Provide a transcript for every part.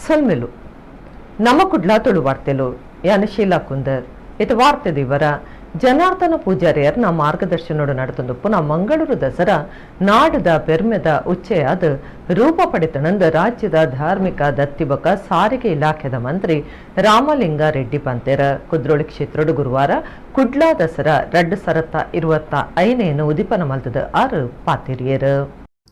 ಸೊಲ್ಮೆಲು ನಮ್ಮ ಕುಡ್ಲ ತುಳು ವಾರ್ತೆಲು ಯಾನ ಶೀಲಾ ಕುಂದರ್ ಇದು ವಾರ್ತೆ ದಿವರ ಜನಾರ್ದನ ಪೂಜಾರಿಯರ್ನ ಮಾರ್ಗದರ್ಶನೋಡು ನಡೆತೊಂದುಪ್ಪುನ ಮಂಗಳೂರು ದಸರಾ ನಾಡದ ಪೆರ್ಮೆದ ಉಚ್ಚೆಯಾದ ರೂಪ ಪಡೆತಣಂದ ರಾಜ್ಯದ ಧಾರ್ಮಿಕ ದತ್ತಿಬಕ ಸಾರಿಗೆ ಇಲಾಖೆದ ಮಂತ್ರಿ ರಾಮಲಿಂಗಾರೆಡ್ಡಿ ಪಂತೆರ ಕುದ್ರೋಳಿ ಕ್ಷೇತ್ರೋಡು ಗುರುವಾರ ಕುಡ್ಲ ದಸರಾ 2025 ಉದಿಪನ ಮಲ್ತದ 6 ಪಾತಿರಿಯರು.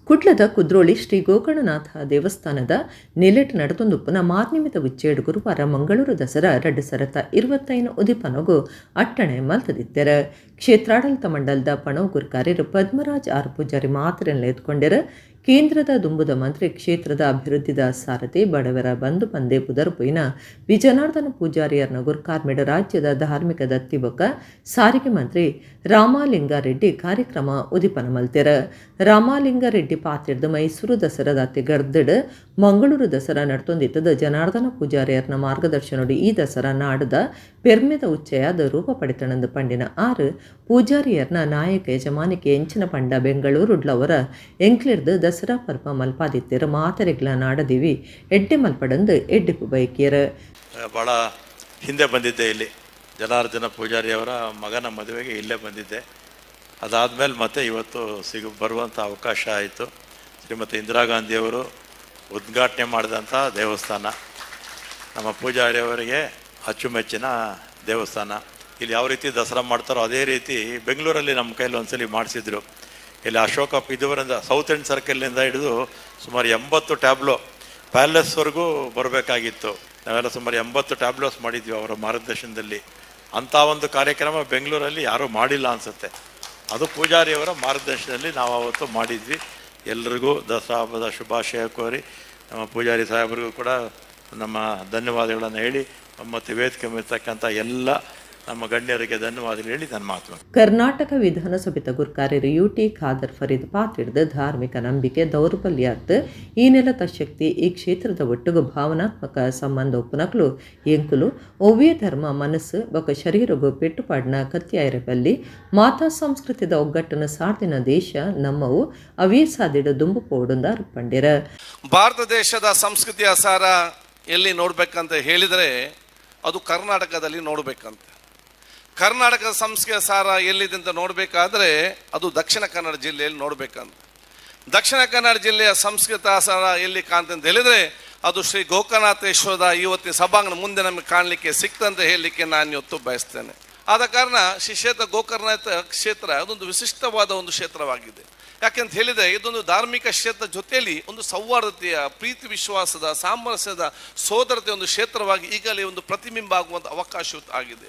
ಕುಡ್ಲದ ಕುದ್ರೋಳಿ ಶ್ರೀ ಗೋಕರ್ಣನಾಥ ದೇವಸ್ಥಾನದ ನೆಲೆಟ್ ನಡತೊಂದುಪ್ಪುನ ಮಾರ್ನಿಮಿತ ಉಚ್ಚೇಡು ಗುರುವಾರ ಮಂಗಳೂರು ದಸರಾ 2025 ಉದಿಪನಗು ಅಟ್ಟಣೆ ಮಲ್ತದಿತ್ತೆರ. ಕ್ಷೇತ್ರಾಡಳಿತ ಮಂಡಲದ ಪಣವು ಗುರುಕಾರ್ಯರು ಪದ್ಮರಾಜ್ ಆರ್ ಪೂಜಾರಿ ಮಾತ್ರ ಎತ್ಕೊಂಡೆರ. ಕೇಂದ್ರದ ದುಂಬುದ ಮಂತ್ರಿ ಕ್ಷೇತ್ರದ ಅಭಿವೃದ್ಧಿದ ಸಾರಥಿ ಬಡವರ ಬಂಧು ಪಂದೆ ಪುದರ್ಪುಯಿನ ವಿಜಯನಾರ್ದನ ಪೂಜಾರಿಯರ್ನ ಗುರ್ಕಾರ್ಮಿಡ ರಾಜ್ಯದ ಧಾರ್ಮಿಕ ದತ್ತಿಬೊಕ್ಕ ಸಾರಿಗೆ ಮಂತ್ರಿ ರಾಮಲಿಂಗಾರೆಡ್ಡಿ ಕಾರ್ಯಕ್ರಮ ಉದಿಪನ ಮಲ್ತೆರ. ರಾಮಲಿಂಗಾರೆಡ್ಡಿ ಪಾತಿರ್ದು ಮೈಸೂರು ದಸರಾದ ಗರ್ದಡ್ ಮಂಗಳೂರು ದಸರಾ ನಡ್ತೊಂದಿತ್ತದ ಜನಾರ್ದನ ಪೂಜಾರಿಯರ್ನ ಮಾರ್ಗದರ್ಶನೋಡು ಈ ದಸರಾ ನಾಡದ ಪೆರ್ಮೆದ ಉಚ್ಚೆಯಾದ ರೂಪ ಪಡೆತಣಂದು ಪಂಡಿನ ಆರು ಪೂಜಾರಿಯರ್ನ ನಾಯಕ ಯಜಮಾನಿಕೆ ಎಂಚಿನ ಪಂಡ ಬೆಂಗಳೂರುಡ್ಲವರ ಎಂಕ್ಲಿರ್ದು ದಸರಾ ಪರ್ಪ ಮಲ್ಪಾದಿತ್ತೆರ ಮಾತರೆಗ್ಲ ನಾಡದಿವಿ ಎಡ್ಡೆ ಮಲ್ಪಡಂದು ಎಡ್ಡೆಪು ಬೈಕಿಯರ. ಭಾಳ ಹಿಂದೆ ಬಂದಿದ್ದೆ ಇಲ್ಲಿ ಜನಾರ್ದನ ಪೂಜಾರಿಯವರ ಮಗನ ಮದುವೆಗೆ ಇಲ್ಲೇ ಬಂದಿದ್ದೆ. ಅದಾದಮೇಲೆ ಮತ್ತೆ ಇವತ್ತು ಬರುವಂಥ ಅವಕಾಶ ಆಯಿತು. ಶ್ರೀಮತಿ ಇಂದಿರಾ ಗಾಂಧಿಯವರು ಉದ್ಘಾಟನೆ ಮಾಡಿದಂಥ ದೇವಸ್ಥಾನ ನಮ್ಮ ಪೂಜಾರಿಯವರಿಗೆ ಅಚ್ಚುಮೆಚ್ಚಿನ ದೇವಸ್ಥಾನ. ಇಲ್ಲಿ ಯಾವ ರೀತಿ ದಸರಾ ಮಾಡ್ತಾರೋ ಅದೇ ರೀತಿ ಬೆಂಗಳೂರಲ್ಲಿ ನಮ್ಮ ಕೈಯಲ್ಲಿ ಒಂದ್ಸಲಿ ಮಾಡಿಸಿದ್ರು. ಇಲ್ಲಿ ಅಶೋಕ ಇದುವರಿಂದ ಸೌತ್ ಎಂಡ್ ಸರ್ಕಲ್ನಿಂದ ಹಿಡಿದು ಸುಮಾರು 80 ಟ್ಯಾಬ್ಲೋ ಪ್ಯಾಲೇಸ್ವರೆಗೂ ಬರಬೇಕಾಗಿತ್ತು. ನಾವೆಲ್ಲ ಸುಮಾರು 80 ಟ್ಯಾಬ್ಲೋಸ್ ಮಾಡಿದ್ವಿ ಅವರ ಮಾರ್ಗದರ್ಶನದಲ್ಲಿ. ಅಂಥ ಒಂದು ಕಾರ್ಯಕ್ರಮ ಬೆಂಗಳೂರಲ್ಲಿ ಯಾರೂ ಮಾಡಿಲ್ಲ ಅನಿಸುತ್ತೆ. ಅದು ಪೂಜಾರಿಯವರ ಮಾರ್ಗದರ್ಶನದಲ್ಲಿ ನಾವು ಆವತ್ತು ಮಾಡಿದ್ವಿ. ಎಲ್ರಿಗೂ ದಸರಾ ಹಬ್ಬದ ಶುಭಾಶಯ ಕೋರಿ ನಮ್ಮ ಪೂಜಾರಿ ಸಾಹೇಬರಿಗೂ ಕೂಡ ನಮ್ಮ ಧನ್ಯವಾದಗಳನ್ನು ಹೇಳಿ ಮತ್ತು ವೇದಿಕೆ ಮೇಲಿರ್ತಕ್ಕಂಥ ಎಲ್ಲ ನಮ್ಮ ಗಣ್ಯರಿಗೆ ಧನ್ಯವಾದಗಳು ಹೇಳಿ ನನ್ನ ಮಾತು. ಕರ್ನಾಟಕ ವಿಧಾನಸಭೆತ ಗುರ್ಕಾರ್ಯರು ಯುಟಿ ಖಾದರ್ ಫರೀದ್ ಪಾತಿಡ್ದು ಧಾರ್ಮಿಕ ನಂಬಿಕೆ ದೌರ್ಬಲ್ಯಾತ್ ಈ ನೆಲತ ಶಕ್ತಿ ಈ ಕ್ಷೇತ್ರದ ಒಟ್ಟುಗು ಭಾವನಾತ್ಮಕ ಸಂಬಂಧ ಒಪ್ಪುನಕ್ಲು ಎಂಕುಲು ಒವ್ವೇ ಧರ್ಮ ಮನಸ್ಸು ಬೊಕ ಶರೀರಗು ಪೆಟ್ಟುಪಾಡಿನ ಕತ್ಯಾಯರ ಬಲ್ಲಿ ಮಾತಾ ಸಂಸ್ಕೃತಿದ ಒಗ್ಗಟ್ಟನ ಸಾರ್ದಿನ ದೇಶ ನಮ್ಮವು ಅವೇ ಸಾದಿಡ ದುಂಬು ಪೋಡುಂದ ಪಂಡಿರ. ಭಾರತ ದೇಶದ ಸಂಸ್ಕೃತಿಯ ಸಾರ ಎಲ್ಲಿ ನೋಡಬೇಕಂತ ಹೇಳಿದರೆ ಅದು ಕರ್ನಾಟಕದಲ್ಲಿ ನೋಡಬೇಕಂತ. ಕರ್ನಾಟಕದ ಸಂಸ್ಕೃತಿಯ ಸಾರ ಎಲ್ಲಿದೆ ಅಂತ ನೋಡಬೇಕಾದ್ರೆ ಅದು ದಕ್ಷಿಣ ಕನ್ನಡ ಜಿಲ್ಲೆಯಲ್ಲಿ ನೋಡಬೇಕಂತ. ದಕ್ಷಿಣ ಕನ್ನಡ ಜಿಲ್ಲೆಯ ಸಂಸ್ಕೃತ ಸಾರ ಎಲ್ಲಿ ಕಾಣ್ತಂತ ಹೇಳಿದರೆ ಅದು ಶ್ರೀ ಗೋಕರ್ಣನಾಥೇಶ್ವರದ ಇವತ್ತಿನ ಸಭಾಂಗಣ ಮುಂದೆ ನಮಗೆ ಕಾಣಲಿಕ್ಕೆ ಸಿಕ್ತಂತ ಹೇಳಲಿಕ್ಕೆ ನಾನು ಇವತ್ತು ಬಯಸ್ತೇನೆ. ಆದ ಕಾರಣ ಶ್ರೀ ಕ್ಷೇತ್ರ ಗೋಕರ್ಣನಾಥ ಕ್ಷೇತ್ರ ಅದೊಂದು ವಿಶಿಷ್ಟವಾದ ಒಂದು ಕ್ಷೇತ್ರವಾಗಿದೆ. ಯಾಕೆಂತ ಹೇಳಿದರೆ ಇದೊಂದು ಧಾರ್ಮಿಕ ಕ್ಷೇತ್ರ ಜೊತೆಯಲ್ಲಿ ಒಂದು ಸೌಹಾರ್ದತೆಯ, ಪ್ರೀತಿ ವಿಶ್ವಾಸದ, ಸಾಮರಸ್ಯದ, ಸೋದರತೆಯ ಒಂದು ಕ್ಷೇತ್ರವಾಗಿ ಈಗಲೇ ಒಂದು ಪ್ರತಿಬಿಂಬ ಆಗುವಂಥ ಅವಕಾಶ ಆಗಿದೆ.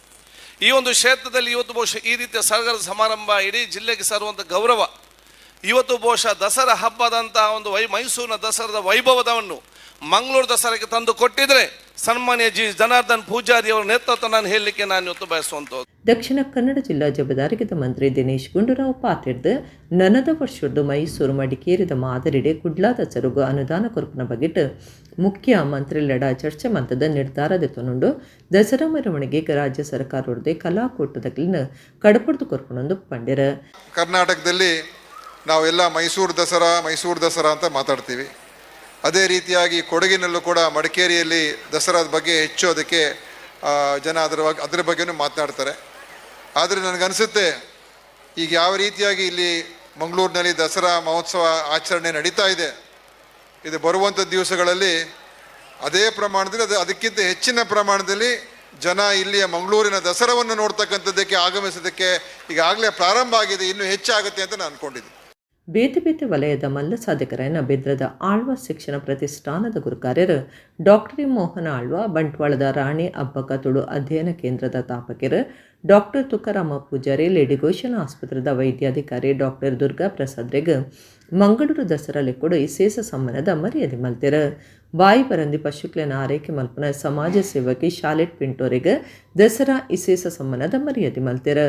ಈ ಒಂದು ಕ್ಷೇತ್ರದಲ್ಲಿ ಇವತ್ತು ಬಹುಶಃ ಈ ರೀತಿಯ ಸಡಗರ ಸಮಾರಂಭ ಇಡೀ ಜಿಲ್ಲೆಗೆ ಸಾರುವಂಥ ಗೌರವ ಇವತ್ತು ಬಹುಶಃ ದಸರಾ ಹಬ್ಬದಂಥ ಒಂದು ಮೈಸೂರಿನ ದಸರಾದ ವೈಭವದವನ್ನು ಮಂಗಳೂರು ದಸರಾಕ್ಕೆ ತಂದು ಕೊಟ್ಟಿದ್ರೆ ಸನ್ಮಾನ್ಯ ಜಿ ಜನಾರ್ದನ್ ಪೂಜಾರಿ ಅವರ ನೇತೃತ್ವ ನಾನು ಹೇಳಲಿಕ್ಕೆ ನಾನು ಇವತ್ತು ಬಯಸುವಂಥದ್ದು. ದಕ್ಷಿಣ ಕನ್ನಡ ಜಿಲ್ಲಾ ಜಬದಾರಿಗದ ಮಂತ್ರಿ ದಿನೇಶ್ ಗುಂಡೂರಾವ್ ಪಾತಿಡ್ದು ನನದ ವರ್ಷದ್ದು ಮೈಸೂರು ಮಡಿಕೇರಿದ ಮಾದರಿಡೆ ಕುಡ್ಲಾದ ಚರುಗು ಅನುದಾನ ಕೊರಪುನ ಬಗೆಟ್ ಮುಖ್ಯ ಮಂತ್ರಿಲಡ ಚರ್ಚೆ ಮಂತದ ನಿರ್ಧಾರ ದೆತೊನುಂಡು. ದಸರಾ ಮೆರವಣಿಗೆ ರಾಜ್ಯ ಸರ್ಕಾರದೇ ಕಲಾಕೂಟದ ಕಡಪುಡ್ದು ಕೊರ್ಪುನೊಂದು ಪಂಡಿರ. ಕರ್ನಾಟಕದಲ್ಲಿ ನಾವೆಲ್ಲ ಮೈಸೂರು ದಸರಾ ಮೈಸೂರು ದಸರಾ ಅಂತ ಮಾತಾಡ್ತೀವಿ. ಅದೇ ರೀತಿಯಾಗಿ ಕೊಡಗಿನಲ್ಲೂ ಕೂಡ ಮಡಿಕೇರಿಯಲ್ಲಿ ದಸರಾದ ಬಗ್ಗೆ ಹೆಚ್ಚು ಅದಕ್ಕೆ ಜನ ಅದರ ಬಗ್ಗೆನೂ ಮಾತನಾಡ್ತಾರೆ. ಆದರೆ ನನಗನ್ಸುತ್ತೆ ಈಗ ಯಾವ ರೀತಿಯಾಗಿ ಇಲ್ಲಿ ಮಂಗಳೂರಿನಲ್ಲಿ ದಸರಾ ಮಹೋತ್ಸವ ಆಚರಣೆ ನಡೀತಾ ಇದೆ, ಇದು ಬರುವಂಥ ದಿವಸಗಳಲ್ಲಿ ಅದೇ ಪ್ರಮಾಣದಲ್ಲಿ ಅದಕ್ಕಿಂತ ಹೆಚ್ಚಿನ ಪ್ರಮಾಣದಲ್ಲಿ ಜನ ಇಲ್ಲಿಯ ಮಂಗಳೂರಿನ ದಸರಾವನ್ನು ನೋಡ್ತಕ್ಕಂಥದ್ದಕ್ಕೆ ಆಗಮಿಸೋದಕ್ಕೆ ಈಗಾಗಲೇ ಪ್ರಾರಂಭ ಆಗಿದೆ, ಇನ್ನೂ ಹೆಚ್ಚಾಗುತ್ತೆ ಅಂತ ನಾನು ಅಂದ್ಕೊಂಡಿದ್ದೀನಿ. ಬೇತೆ ಬೇತೆ ವಲಯದ ಮಲ್ಲ ಸಾಧಕರಾಯನ ಬೆದ್ರದ ಆಳ್ವ ಶಿಕ್ಷಣ ಪ್ರತಿಷ್ಠಾನದ ಗುರುಕಾರ್ಯರು ಡಾಕ್ಟರ್ ಎಂ ಮೋಹನ ಆಳ್ವ, ಬಂಟ್ವಾಳದ ರಾಣಿ ಅಬ್ಬಕ್ಕ ತುಳು ಅಧ್ಯಯನ ಕೇಂದ್ರದ ತಾಪಕರು ಡಾಕ್ಟರ್ ತುಕಾರಾಮ ಪೂಜಾರಿ, ಲೇಡಿ ಗೋಶನ ಆಸ್ಪತ್ರೆದ ವೈದ್ಯಾಧಿಕಾರಿ ಡಾಕ್ಟರ್ ದುರ್ಗಾ ಪ್ರಸಾದ್ ರೆಗ್ ಮಂಗಳೂರು ದಸರಾ ಲೆಕ್ಕಡು ಇಸೇಸ ಸಮ್ಮಾನದ ಮರ್ಯಾದೆ ಮಲ್ತೆರ್. ಬಾಯಿ ಬರಂದಿ ಪಶುಕ್ಲೆನ ಆರೈಕೆ ಮಲ್ಪುನ ಸಮಾಜ ಸೇವಕಿ ಶಾಲೆಟ್ ಪಿಂಟೋರೆಗ್ ದಸರಾ ಇಸೇಸ ಸಮ್ಮಾನದ ಮರ್ಯಾದೆ ಮಲ್ತೆರ್.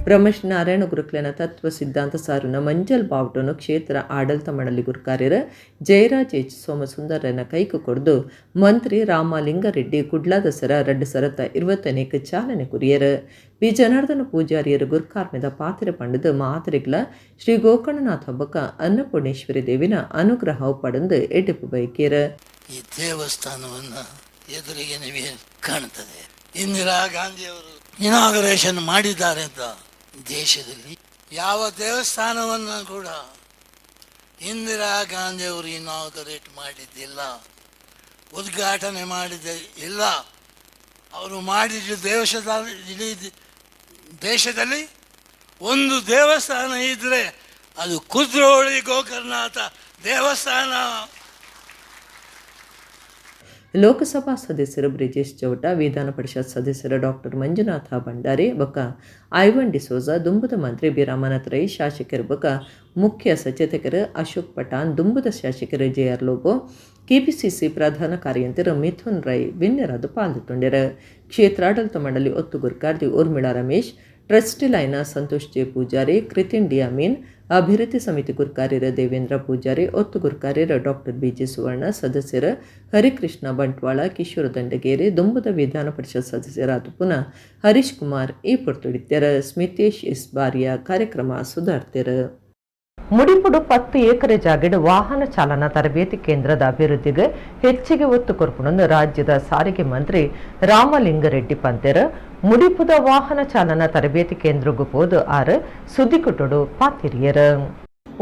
Brahmashri Narayana ಗುರುಕ್ಲೆನ ತತ್ವ ಸಿದ್ಧಾಂತ ಸಾರುನ ಮಂಜಲ್ ಬಾವುಟನು ಕ್ಷೇತ್ರ ಆಡಳಿತ ಮಂಡಳಿ ಗುರುಕಾರ್ಯರ ಜಯರಾಜ್ ಎಚ್ ಸೋಮಸುಂದರನ ಕೈಕು ಕೊಡ್ದು ಮಂತ್ರಿ ರಾಮಲಿಂಗಾರೆಡ್ಡಿ ಕುಡ್ಲ ದಸರಾ 2020 ಚಾಲನೆ ಕುರಿಯರು. ಬಿ ಜನಾರ್ದನ ಪೂಜಾರಿಯರು ಗುರುಕಾರ್ಮೆದ ಪಾತ್ರೆ ಪಂಡದು ಮಾತರಿಗ್ಲ ಶ್ರೀ ಗೋಕರ್ಣನಾಥ ಹಬ್ಬಕ್ಕ ಅನ್ನಪೂರ್ಣೇಶ್ವರಿ ದೇವಿನ ಅನುಗ್ರಹ ಪಡೆದು ಎಡ್ಡಿಪು ಬೈಕೇರ. ಈ ದೇವಸ್ಥಾನವನ್ನು ಎದುರಿಗೆ ನಿಮಗೆ ಕಾಣುತ್ತದೆ. ಇಂದಿರಾ ಗಾಂಧಿಯವರು ಇನಾಗರೇಷನ್ ಮಾಡಿದ್ದಾರೆ ಅಂತ ದೇಶದಲ್ಲಿ ಯಾವ ದೇವಸ್ಥಾನವನ್ನು ಕೂಡ ಇಂದಿರಾ ಗಾಂಧಿಯವರು ಇನಾಗರೇಟ್ ಮಾಡಿದ್ದಿಲ್ಲ, ಉದ್ಘಾಟನೆ ಮಾಡಿದ ಇಲ್ಲ. ಅವರು ಮಾಡಿದ ದೇಶದ ಇಡೀ ದೇಶದಲ್ಲಿ ಒಂದು ದೇವಸ್ಥಾನ ಇದ್ದರೆ ಅದು ಕುದ್ರೋಳಿ ಗೋಕರ್ಣನಾಥ ದೇವಸ್ಥಾನ. ಲೋಕಸಭಾ ಸದಸ್ಯರು ಬ್ರಿಜೇಶ್ ಚೌಟ, ವಿಧಾನ ಪರಿಷತ್ ಸದಸ್ಯರು ಡಾಕ್ಟರ್ ಮಂಜುನಾಥ ಭಂಡಾರಿ ಬೊಕ್ಕ ಐವನ್ ಡಿಸೋಜಾ, ದುಂಬುದ ಮಂತ್ರಿ ಬಿ ರಾಮನಾಥ್ ರೈ, ಶಾಸಕರು ಬೊಕ್ಕ ಮುಖ್ಯ ಸಚೇತಕರು ಅಶೋಕ್ ಪಠಾಣ್, ದುಂಬುದ ಶಾಸಕರು J R Lobo, KPCC ಪ್ರಧಾನ ಕಾರ್ಯಂತರು ಮಿಥುನ್ ರೈ ವಿನ್ಯರಾದ ಪಾಲ್ಗೊಂಡರು. ಕ್ಷೇತ್ರಾಡಳಿತ ಮಂಡಳಿ ಒತ್ತು ಗುರ್ಕಾರ್ದಿ ಊರ್ಮಿಳಾ ರಮೇಶ್, ಟ್ರಸ್ಟಿ ಲೈನ ಸಂತೋಷ್ ಜೆ ಪೂಜಾರಿ, ಕೃತಿನ್ ಡಿ ಅಮೀನ್, ಅಭಿವೃದ್ಧಿ ಸಮಿತಿ ಗುರ್ಕಾರ್ಯರ ದೇವೇಂದ್ರ ಪೂಜಾರಿ, ಒತ್ತು ಗುರ್ಕಾರ್ಯರ ಡಾಕ್ಟರ್ ಬಿಜೆ ಸುವರ್ಣ, ಸದಸ್ಯರ ಹರಿಕೃಷ್ಣ ಬಂಟ್ವಾಳ, ಕಿಶೋರ್ ದಂಡಗೇರಿ, ದುಂಬುದ ವಿಧಾನ ಪರಿಷತ್ ಸದಸ್ಯರಾದ ಪುನಃ ಹರೀಶ್ ಕುಮಾರ್ ಈ ಪೊರ್ತುಡಿತ್ಯರ. ಸ್ಮಿತೇಶ್ ಎಸ್ ಬಾರಿಯ ಕಾರ್ಯಕ್ರಮ ಸುಧಾರ್ತಿರ. ಮುಡಿಪುಡು 10 ಎಕರೆ ಜಾಗೆಡ್ ವಾಹನ ಚಾಲನಾ ತರಬೇತಿ ಕೇಂದ್ರದ ಅಭಿವೃದ್ಧಿಗೆ ಹೆಚ್ಚಿಗೆ ಒತ್ತು ಕೊರ್ಪುಣಂದು ರಾಜ್ಯದ ಸಾರಿಗೆ ಮಂತ್ರಿ ರಾಮಲಿಂಗಾರೆಡ್ಡಿ ಪಂತೆರ್. ಮುಡಿಪುದ ವಾಹನ ಚಾಲನಾ ತರಬೇತಿ ಕೇಂದ್ರಗೂ ಪೋದು ಆರು ಸುದ್ದಿಕುಟುಡು ಪಾತಿರಿಯರ್.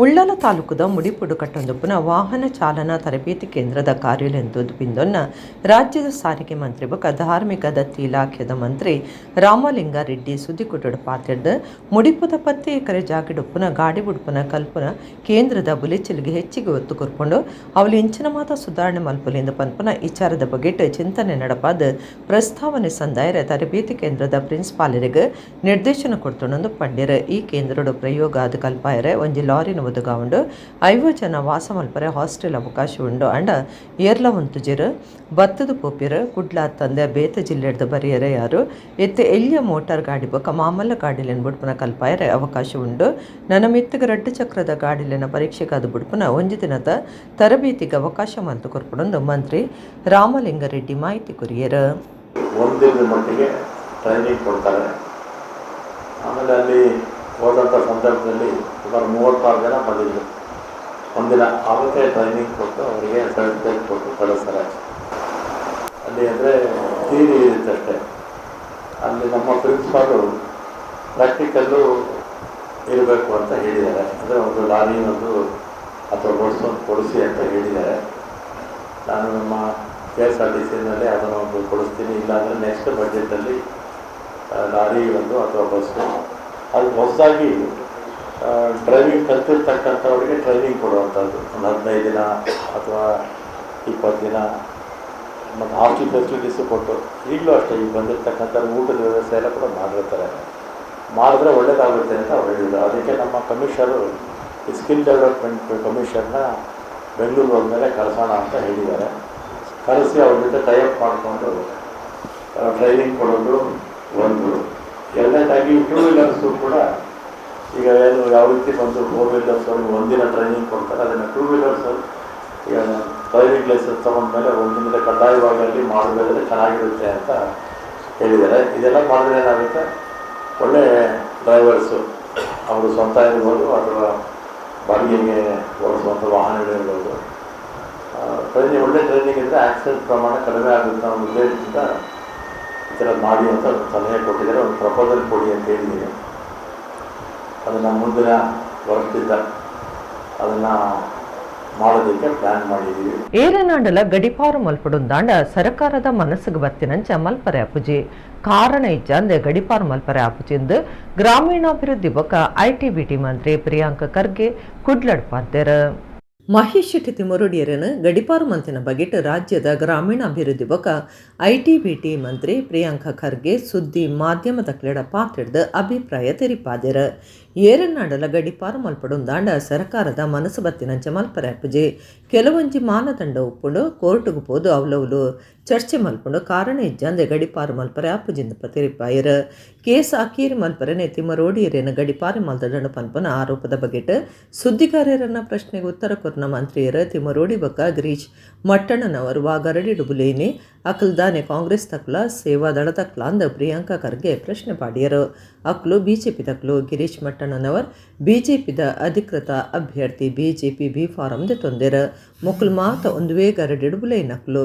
ಉಳ್ಳಾಲ ತಾಲೂಕುದ ಮುಡಿಪುಡು ಕಟ್ಟೊಂದುಪ್ಪುನ ವಾಹನ ಚಾಲನಾ ತರಬೇತಿ ಕೇಂದ್ರದ ಕಾರ್ಯಾಲಯ ಬಿಂದೊನ್ನ ರಾಜ್ಯದ ಸಾರಿಗೆ ಮಂತ್ರಿ ಬೊಕ್ಕ ಧಾರ್ಮಿಕ ದತ್ತಿ ಇಲಾಖೆದ ಮಂತ್ರಿ ರಾಮಲಿಂಗಾರೆಡ್ಡಿ ಸುದ್ದಿಕುಟುಡು ಪಾತಿರ್ದು ಮುಡಿಪುದ 10 ಎಕರೆ ಜಾಗೆಡುಪ್ಪುನ ಗಾಡಿ ಬುಡ್ಪುನ ಕಲ್ಪುನ ಕೇಂದ್ರದ ಬುಲೆಚಿಲ್ಗೆ ಹೆಚ್ಚಿಗೆ ಒತ್ತು ಕೊರ್ಪುಂಡು ಅವಳು ಇಂಚಿನ ಮಾತ ಸುಧಾರಣೆ ಮಲ್ಪುಲಿಂದ ಪನ್ಪುನ ವಿಚಾರದ ಬಗೆಟ್ ಚಿಂತನೆ ನಡಪಾದ ಪ್ರಸ್ತಾವನೆ ಸಂದಾಯರ ತರಬೇತಿ ಕೇಂದ್ರದ ಪ್ರಿನ್ಸಿಪಾಲರಿಗೆ ನಿರ್ದೇಶನ ಕೊಡ್ತೊಂದು ಪಂಡ್ಯರ. ಈ ಕೇಂದ್ರಡು ಪ್ರಯೋಗ ಆದ ಕಲ್ಪಾಯರೆ ಒಂಜಿ ಲಾರಿನ ಒದಗಾವುಂಡು 50 ಜನ ವಾಸ ಮಲ್ಪರೆ ಹಾಸ್ಟೆಲ್ ಅವಕಾಶ ಉಂಡು ಅಂಡ ಏರ್ಲ ಉಂತುಜಿರು ಬತ್ತದ ಪೋಪಿರು ಕುಡ್ಲ ತಂದೆ ಬೇತ ಜಿಲ್ಲೆಡ್ದು ಬರಿಯರೆ ಯಾರು ಎತ್ತೆ ಎಲ್ಲಿಯ ಮೋಟಾರ್ ಗಾಡಿ ಬೊಕ್ಕ ಮಾಮಲ್ಲ ಗಾಡಿಲೆನ್ ಬುಡ್ಪುನ ಕಲ್ಪಾಯರೆ ಅವಕಾಶ ಉಂಡು. ನನ್ನ ಮಿತ್ತಗ ರಡ್ಡು ಚಕ್ರದ ಗಾಡಿಲೆನ ಪರೀಕ್ಷೆಗಾದ ಬುಡ್ಪುನ ಒಂಜಿ ದಿನದ ತರಬೇತಿಗೆ ಅವಕಾಶ ಮಲ್ತು ಕೊರ್ಪುಣಂದು ಮಂತ್ರಿ ರಾಮಲಿಂಗಾರೆಡ್ಡಿ ಮಾಹಿತಿ ಕೊರಿಯರು. ಒಂದಿನದ ಮಟ್ಟಿಗೆ ಟ್ರೈನಿಂಗ್ ಕೊಡ್ತಾರೆ. ಆಮೇಲೆ ಅಲ್ಲಿ ಹೋದಂಥ ಸಂದರ್ಭದಲ್ಲಿ ಸುಮಾರು 36 ಜನ ಬಂದಿದ್ದರು. ಒಂದಿನ ಆವತ್ತೇ ಟ್ರೈನಿಂಗ್ ಕೊಟ್ಟು ಅವರಿಗೆ ಸರ್ಟಿಫಿಕೇಟ್ ಕೊಟ್ಟು ಕಳಿಸ್ತಾರೆ. ಅಲ್ಲಿ ಅಂದರೆ ಥಿಯರಿ ಇರುತ್ತೆ ಅಷ್ಟೇ. ಅಲ್ಲಿ ನಮ್ಮ ಪ್ರಿನ್ಸಿಪಾಲು ಪ್ರಾಕ್ಟಿಕಲ್ಲು ಇರಬೇಕು ಅಂತ ಹೇಳಿದ್ದಾರೆ. ಅಂದರೆ ಒಂದು ಲಾರಿ ಒಂದು ಅಥವಾ ಬಸ್ ಒಂದು ಕೊಡಿಸಿ ಅಂತ ಹೇಳಿದ್ದಾರೆ. ನಾನು ನಮ್ಮ KSRTCನಲ್ಲಿ ಅದನ್ನು ಒಂದು ಕೊಡಿಸ್ತೀನಿ, ಇಲ್ಲಾಂದರೆ ನೆಕ್ಸ್ಟ್ ಬಜೆಟಲ್ಲಿ ಲಾರಿ ಒಂದು ಅಥವಾ ಬಸ್ಸು, ಅದು ಹೊಸದಾಗಿ ಡ್ರೈವಿಂಗ್ ಕಲ್ತಿರ್ತಕ್ಕಂಥವ್ರಿಗೆ ಟ್ರೈನಿಂಗ್ ಕೊಡುವಂಥದ್ದು ಒಂದು 15 ದಿನ ಅಥವಾ 20 ದಿನ, ಮತ್ತು ಹಾಸ್ಟೆಲ್ ಫೆಸಿಲಿಟೀಸು ಕೊಟ್ಟು ಈಗಲೂ ಅಷ್ಟೇ ಈಗ ಬಂದಿರತಕ್ಕಂಥ ಊಟದ ವ್ಯವಸ್ಥೆ ಎಲ್ಲ ಕೂಡ ಮಾಡಿರ್ತಾರೆ. ಮಾಡಿದ್ರೆ ಒಳ್ಳೆಯದಾಗುತ್ತೆ ಅಂತ ಅವ್ರು ಹೇಳಿದರು. ಅದಕ್ಕೆ ನಮ್ಮ ಕಮಿಷರು ಈ ಸ್ಕಿಲ್ ಡೆವಲಪ್ಮೆಂಟ್ ಕಮಿಷನ್ನ ಬೆಂಗಳೂರು ಹೋದ್ಮೇಲೆ ಕರೆಸೋಣ ಅಂತ ಹೇಳಿದ್ದಾರೆ. ಕರೆಸಿ ಅವ್ರ ಜೊತೆ ಟೈಅಪ್ ಮಾಡಿಕೊಂಡು ಟ್ರೈನಿಂಗ್ ಕೊಡೋದು ಒಂದು. ಎರಡನೇದಾಗಿ ಟೂ ವೀಲರ್ಸು ಕೂಡ ಈಗ ಏನು ಯಾವ ರೀತಿ ಬಂದು ಫೋರ್ ವೀಲರ್ಸ್ ಅವ್ರಿಗೆ ಒಂದಿನ ಟ್ರೈನಿಂಗ್ ಕೊಡ್ತಾರೆ, ಅದನ್ನು ಟೂ ವೀಲರ್ಸು ಈಗ ಡ್ರೈವಿಂಗ್ ಲೈಸೆನ್ಸ್ ತೊಗೊಂಡ್ಮೇಲೆ ಒಂದಿನ ಕಡ್ಡಾಯವಾಗಿ ಅಲ್ಲಿ ಮಾಡಬೇಕಾದ್ರೆ ಚೆನ್ನಾಗಿರುತ್ತೆ ಅಂತ ಹೇಳಿದ್ದಾರೆ. ಇದೆಲ್ಲ ಮಾಡಿದ್ರೆ ಏನಾಗುತ್ತೆ, ಒಳ್ಳೆ ಡ್ರೈವರ್ಸು ಅವರು ಸ್ವಂತ ಇರ್ಬೋದು ಅಥವಾ ಬಾಡಿಗೆಗೆ ಓಡಿಸುವಂಥ ವಾಹನಗಳಿರ್ಬೋದು, ಟ್ರೈನಿಂಗ್ ಒಳ್ಳೆ ಟ್ರೈನಿಂಗ್ ಇದ್ದರೆ ಆಕ್ಸಿಡೆಂಟ್ ಪ್ರಮಾಣ ಕಡಿಮೆ ಆಗುತ್ತೆ ಅನ್ನೋ ಉದ್ದೇಶದಿಂದ ಈ ಥರ ಮಾಡಿ ಅಂತ ಸಲಹೆ ಕೊಟ್ಟಿದ್ದಾರೆ. ಒಂದು ಪ್ರಪೋಸಲ್ ಕೊಡಿ ಅಂತ ಹೇಳಿದ್ದೀನಿ. ಅದನ್ನು ಮುಂದಿನ ವರ್ಷದಿಂದ ಅದನ್ನು ಮಾಡೋದಕ್ಕೆ ಪ್ಲ್ಯಾನ್ ಮಾಡಿದ್ದೀವಿ. ಏರನಾಡಲ ಗಡಿಪಾರು ಮಲ್ಪಡುಂದಾಂಡ ಸರ್ಕಾರದ ಮನಸ್ಸಿಗೆ ಬತ್ತಿನಂಚ ಮಲ್ಪರೆ ಅಪುಜಿ ಕಾರಣ ಇಜ್ಜಂದೆ ಗಡಿಪಾರು ಮಲ್ಪರೆ ಅಪುಜಿಂದು ಗ್ರಾಮೀಣಾಭಿವೃದ್ಧಿ ಬೊಕ್ಕ IT BT ಮಂತ್ರಿ ಪ್ರಿಯಾಂಕ ಖರ್ಗೆ ಕುಡ್ಲಡ್ಪಾಂತೆರ್. ಮಹೇಶ್ ಶೆಟ್ಟಿ ತಿಮುರುಡಿಯರನ್ನು ಗಡಿಪಾರು ಮಂತಿನ ಬಗೆಟ್ ರಾಜ್ಯದ ಗ್ರಾಮೀಣಾಭಿವೃದ್ಧಿ ಬೊಕ್ಕ IT BT ಮಂತ್ರಿ ಪ್ರಿಯಾಂಕ ಖರ್ಗೆ ಸುದ್ದಿ ಮಾಧ್ಯಮದ ಕ್ಲೆಡ ಪಾತಿಡ್ದು ಅಭಿಪ್ರಾಯ ತೆರಿಪಾದೆರ್. ಏರನ್ನಾಡಲ ಗಡಿಪಾರು ಮಲ್ಪಡುಂದಾಂಡ ಸರ್ಕಾರದ ಮನಸ್ಸು ಬತ್ತಿನಂಚ ಮಲ್ಪರೆ ಅಪ್ಪುಜಿ ಕೆಲವೊಂಜಿ ಮಾನದಂಡ ಉಪ್ಪುಂಡು ಕೋರ್ಟುಗು ಪೋದು ಅವಲವಲು ಚರ್ಚೆ ಮಲ್ಪುಂಡು ಕಾರಣ ಇಜ್ಜಂದೆ ಗಡಿಪಾರು ಮಲ್ಪರೆ ಅಪ್ಪುಜಿಂದ ಪತಿರಿಪಾಯರು ಕೇಸ್ ಅಕೀರಿ ಮಲ್ಪರೆನೆ ತಿಮ್ಮರೋಡಿಯರೇನ ಗಡಿಪಾರು ಮಲ್ದಡಣ ಪನ್ಪನ ಆರೋಪದ ಬಗೆಟ್ ಸುದ್ದಿಗಾರರನ್ನ ಪ್ರಶ್ನೆಗೆ ಉತ್ತರ ಕೊರ್ನ ಮಂತ್ರಿಯರ ತಿಮ್ಮರೋಡಿ ಬಕ್ಕ ಗಿರೀಶ್ ಮಟ್ಟಣ್ಣನವರು ವಾಗರಡಿ ಡುಬುಲೇನಿ ಅಕಲ್ದಾನೆ ಕಾಂಗ್ರೆಸ್ ತಕ್ಲ ಸೇವಾದಳ ತಕ್ಲ ಅಂದ ಪ್ರಿಯಾಂಕಾ ಖರ್ಗೆ ಪ್ರಶ್ನೆ ಪಾಡಿಯರು. ಅಕ್ಲು ಬಿಜೆಪಿ ತಕ್ಲು ಗಿರೀಶ್ ಮಟ್ಟಣ್ಣನವರ್ ಬಿಜೆಪಿದ ಅಧಿಕೃತ ಅಭ್ಯರ್ಥಿ BJP B form ತೊಂದೆರು ಮೊಕುಲ್ ಮಾತ ಒಂದು ವೇಗರಡಿ ಡುಬುಲೇನಕ್ಲು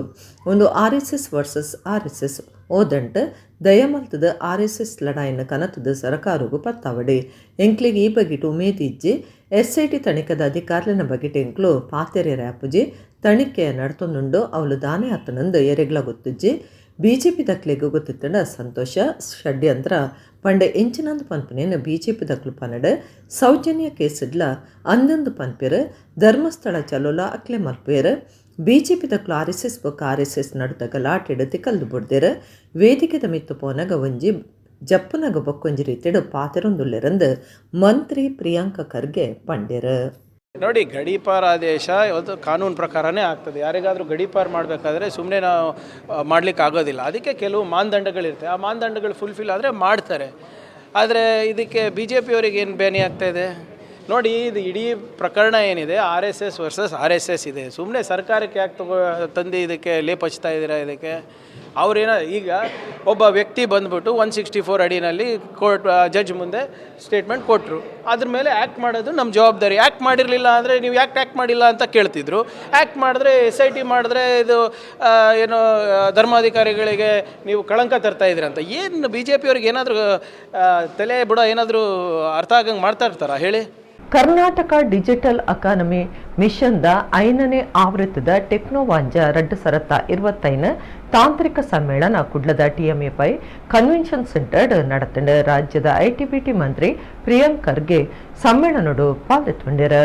ಒಂದು R S S versus R S S ಓದಂಟ್ ದಯಮಲ್ತದ R S S ಲಡಾಯಿನ ಕನತದ ಸರಕಾರಗೂ ಪತ್ತಾವಡಿ ಎಂಕ್ಲಿಗೆ ಈ ಬಗೆಟ್ ಉಮೇದ್ ಇಜ್ಜಿ S I T ತಣಿಕದ ಅಧಿಕಾರಿನ ಬಗೆಟ್ ಎಂಕ್ಲು ಪಾತೆರೆ ರ್ಯಾಪುಜಿ ತಣಿಕೆ ನಡ್ತೊಂದುಂಡು ಅವಳು ದಾನೆ ಆತನಂದು ಎರೆಗ್ಲ ಗೊತ್ತಿಜ್ಜಿ ಬಿಜೆಪಿ ದಕ್ಲೆಗೂ ಗೊತ್ತಿತ್ತಂಡ ಸಂತೋಷ ಷಡ್ಯಂತ್ರ ಪಂಡೆ ಎಂಚಿನಂದು ಪನ್ಪನೇನು ಬಿಜೆಪಿ ದಕ್ಲು ಪನ್ನಡ ಸೌಜನ್ಯ ಕೇಸಿಡ್ಲ ಅಂದಂದು ಪನ್ಪೇರು ಧರ್ಮಸ್ಥಳ ಚಲೋಲ ಅಕ್ಲೆ ಮಲ್ಪೇರು ಬಿಜೆಪಿ ದಕ್ಲು R S S ಬೊಕ್ಕ R S S ನಡುತ ಗಲಾಟೆಡ್ ತಿಕಲ್ದು ಬುಡ್ದೆರ್ ವೇದಿಕೆದ ಮಿತ್ತು ಪೋನಗ ಒಂಜಿ ಜಪ್ಪುನಗ ಬೊಕ್ಕೊಂಜಿ ರೀತಿಡು ಪಾತೆರೊಂದುಲ್ಲೆರಂದು ಮಂತ್ರಿ ಪ್ರಿಯಾಂಕಾ ಖರ್ಗೆ ಪಂಡೆರ್. ನೋಡಿ, ಗಡೀಪಾರ್ ಆದೇಶ ಇವತ್ತು ಕಾನೂನು ಪ್ರಕಾರನೇ ಆಗ್ತದೆ. ಯಾರಿಗಾದರೂ ಗಡೀಪಾರ್ ಮಾಡಬೇಕಾದ್ರೆ ಸುಮ್ಮನೆ ನಾವು ಮಾಡಲಿಕ್ಕೆ ಆಗೋದಿಲ್ಲ. ಅದಕ್ಕೆ ಕೆಲವು ಮಾನದಂಡಗಳಿರ್ತವೆ. ಆ ಮಾನದಂಡಗಳು ಫುಲ್ಫಿಲ್ ಆದರೆ ಮಾಡ್ತಾರೆ. ಆದರೆ ಇದಕ್ಕೆ ಬಿ ಜೆ ಪಿಯವರಿಗೆ ಏನು ಬೇನೆ ಆಗ್ತಾಯಿದೆ ನೋಡಿ. ಇದು ಇಡೀ ಪ್ರಕರಣ ಏನಿದೆ, R S S versus R S S ಇದೆ. ಸುಮ್ಮನೆ ಸರ್ಕಾರಕ್ಕೆ ಯಾಕೆ ತಂದು ಇದಕ್ಕೆ ಲೇಪ್ ಹಚ್ತಾ ಇದ್ದೀರಾ? ಇದಕ್ಕೆ ಅವರೇನೋ ಈಗ ಒಬ್ಬ ವ್ಯಕ್ತಿ ಬಂದ್ಬಿಟ್ಟು 164 ಅಡಿನಲ್ಲಿ ಕೋರ್ಟ್ ಜಡ್ಜ್ ಮುಂದೆ ಸ್ಟೇಟ್ಮೆಂಟ್ ಕೊಟ್ಟರು. ಅದ್ರ ಮೇಲೆ ಆ್ಯಕ್ಟ್ ಮಾಡೋದು ನಮ್ಮ ಜವಾಬ್ದಾರಿ. ಆ್ಯಕ್ಟ್ ಮಾಡಿರಲಿಲ್ಲ ಅಂದರೆ ನೀವು ಯಾಕೆ ಆ್ಯಕ್ಟ್ ಮಾಡಿಲ್ಲ ಅಂತ ಕೇಳ್ತಿದ್ರು. ಆ್ಯಕ್ಟ್ ಮಾಡಿದ್ರೆ S I T ಮಾಡಿದ್ರೆ ಇದು ಏನು ಧರ್ಮಾಧಿಕಾರಿಗಳಿಗೆ ನೀವು ಕಳಂಕ ತರ್ತಾ ಇದ್ದೀರ ಅಂತ. ಏನು ಬಿ ಜೆ ಪಿಯವ್ರಿಗೆ ಏನಾದರೂ ತಲೆ ಬುಡ ಏನಾದರೂ ಅರ್ಥ ಆಗಂಗೆ ಮಾಡ್ತಾ ಇರ್ತಾರಾ ಹೇಳಿ? ಕರ್ನಾಟಕ ಡಿಜಿಟಲ್ ಅಕಾನಮಿ ಮಿಷನ್ದ 5ನೇ ಆವೃತ್ತದ ಟೆಕ್ನೋವಾಂಜ 2025 ತಾಂತ್ರಿಕ ಸಮ್ಮೇಳನ ಕುಡ್ಲದ TMA pi convention centre நடத்தின ರಾಜ್ಯದ IT BT Mantri Priyank Kharge ಸಮ್ಮೇಳನಡು ಪಾಲ್ಗೊಂಡಿರು.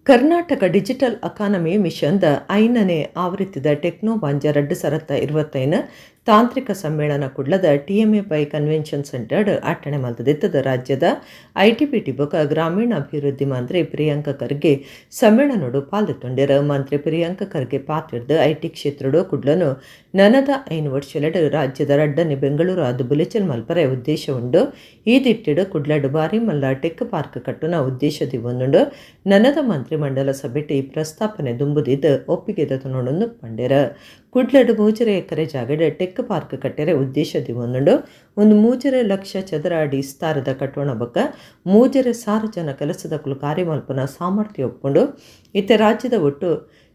Karnataka digital ಅಕಾನಮಿ ಮಿಷನ್ದ 5ನೇ ಆವೃತ್ತಿದ ಟೆಕ್ನೋವಾಂಜ 2025 ತಾಂತ್ರಿಕ ಸಮ್ಮೇಳನ ಕುಡ್ಲದ TMA pi convention centre ಅಟ್ಟಣೆ ಮಲ್ತದಿತ್ತದ ರಾಜ್ಯದ IT BT ಬೊಕ ಗ್ರಾಮೀಣಾಭಿವೃದ್ಧಿ ಮಂತ್ರಿ ಪ್ರಿಯಾಂಕ ಖರ್ಗೆ ಸಮ್ಮೇಳನಡು ಪಾಲ್ಗೊಂಡಿರು. ಮಂತ್ರಿ ಪ್ರಿಯಾಂಕ ಖರ್ಗೆ ಪಾತಿರ್ದು IT ಕ್ಷೇತ್ರಡು ಕುಡ್ಲನು ನನದ 5 ವರ್ಷಲೆಡು ರಾಜ್ಯದ ರಡ್ಡನೆ ಬೆಂಗಳೂರು ಅದು ಬುಲೆಚಲ್ ಮಲ್ಪರೆ ಉದ್ದೇಶ ಉಂಡು. ಈ ದಿಟ್ಟಿಡು ಕುಡ್ಲಡು ಬಾರಿ ಮಲ್ಲ ಟೆಕ್ ಪಾರ್ಕ್ ಕಟ್ಟುನ ಉದ್ದೇಶದಿ ಒಂದುಂಡು. ನನದ ಮಂತ್ರಿಮಂಡಲ ಸಭೆಟ್ ಈ ಪ್ರಸ್ತಾಪನೆ ದುಂಬುದಿದ್ದು ಒಪ್ಪಿಗೆ ನೋಡೊಂದು ಪಂಡೆರ. ಕುಡ್ಲಡು 3.5 ಎಕರೆ ಜಾಗಡ್ ಟೆಕ್ ಪಾರ್ಕ್ ಕಟ್ಟೆರೆ ಉದ್ದೇಶದಿ ಒಂದುಂಡು. ಒಂದು 3.5 ಲಕ್ಷ ಚದರ ಅಡಿ ವಿಸ್ತಾರದ ಕಟ್ಟೋಣ ಬಕ್ಕ 3,500 ಜನ ಕೆಲಸದ ಕುಲು ಕಾರ್ಯಮಲ್ಪನ ಸಾಮರ್ಥ್ಯ ಒಪ್ಕೊಂಡು. ಇತ್ತ ರಾಜ್ಯದ ಒಟ್ಟು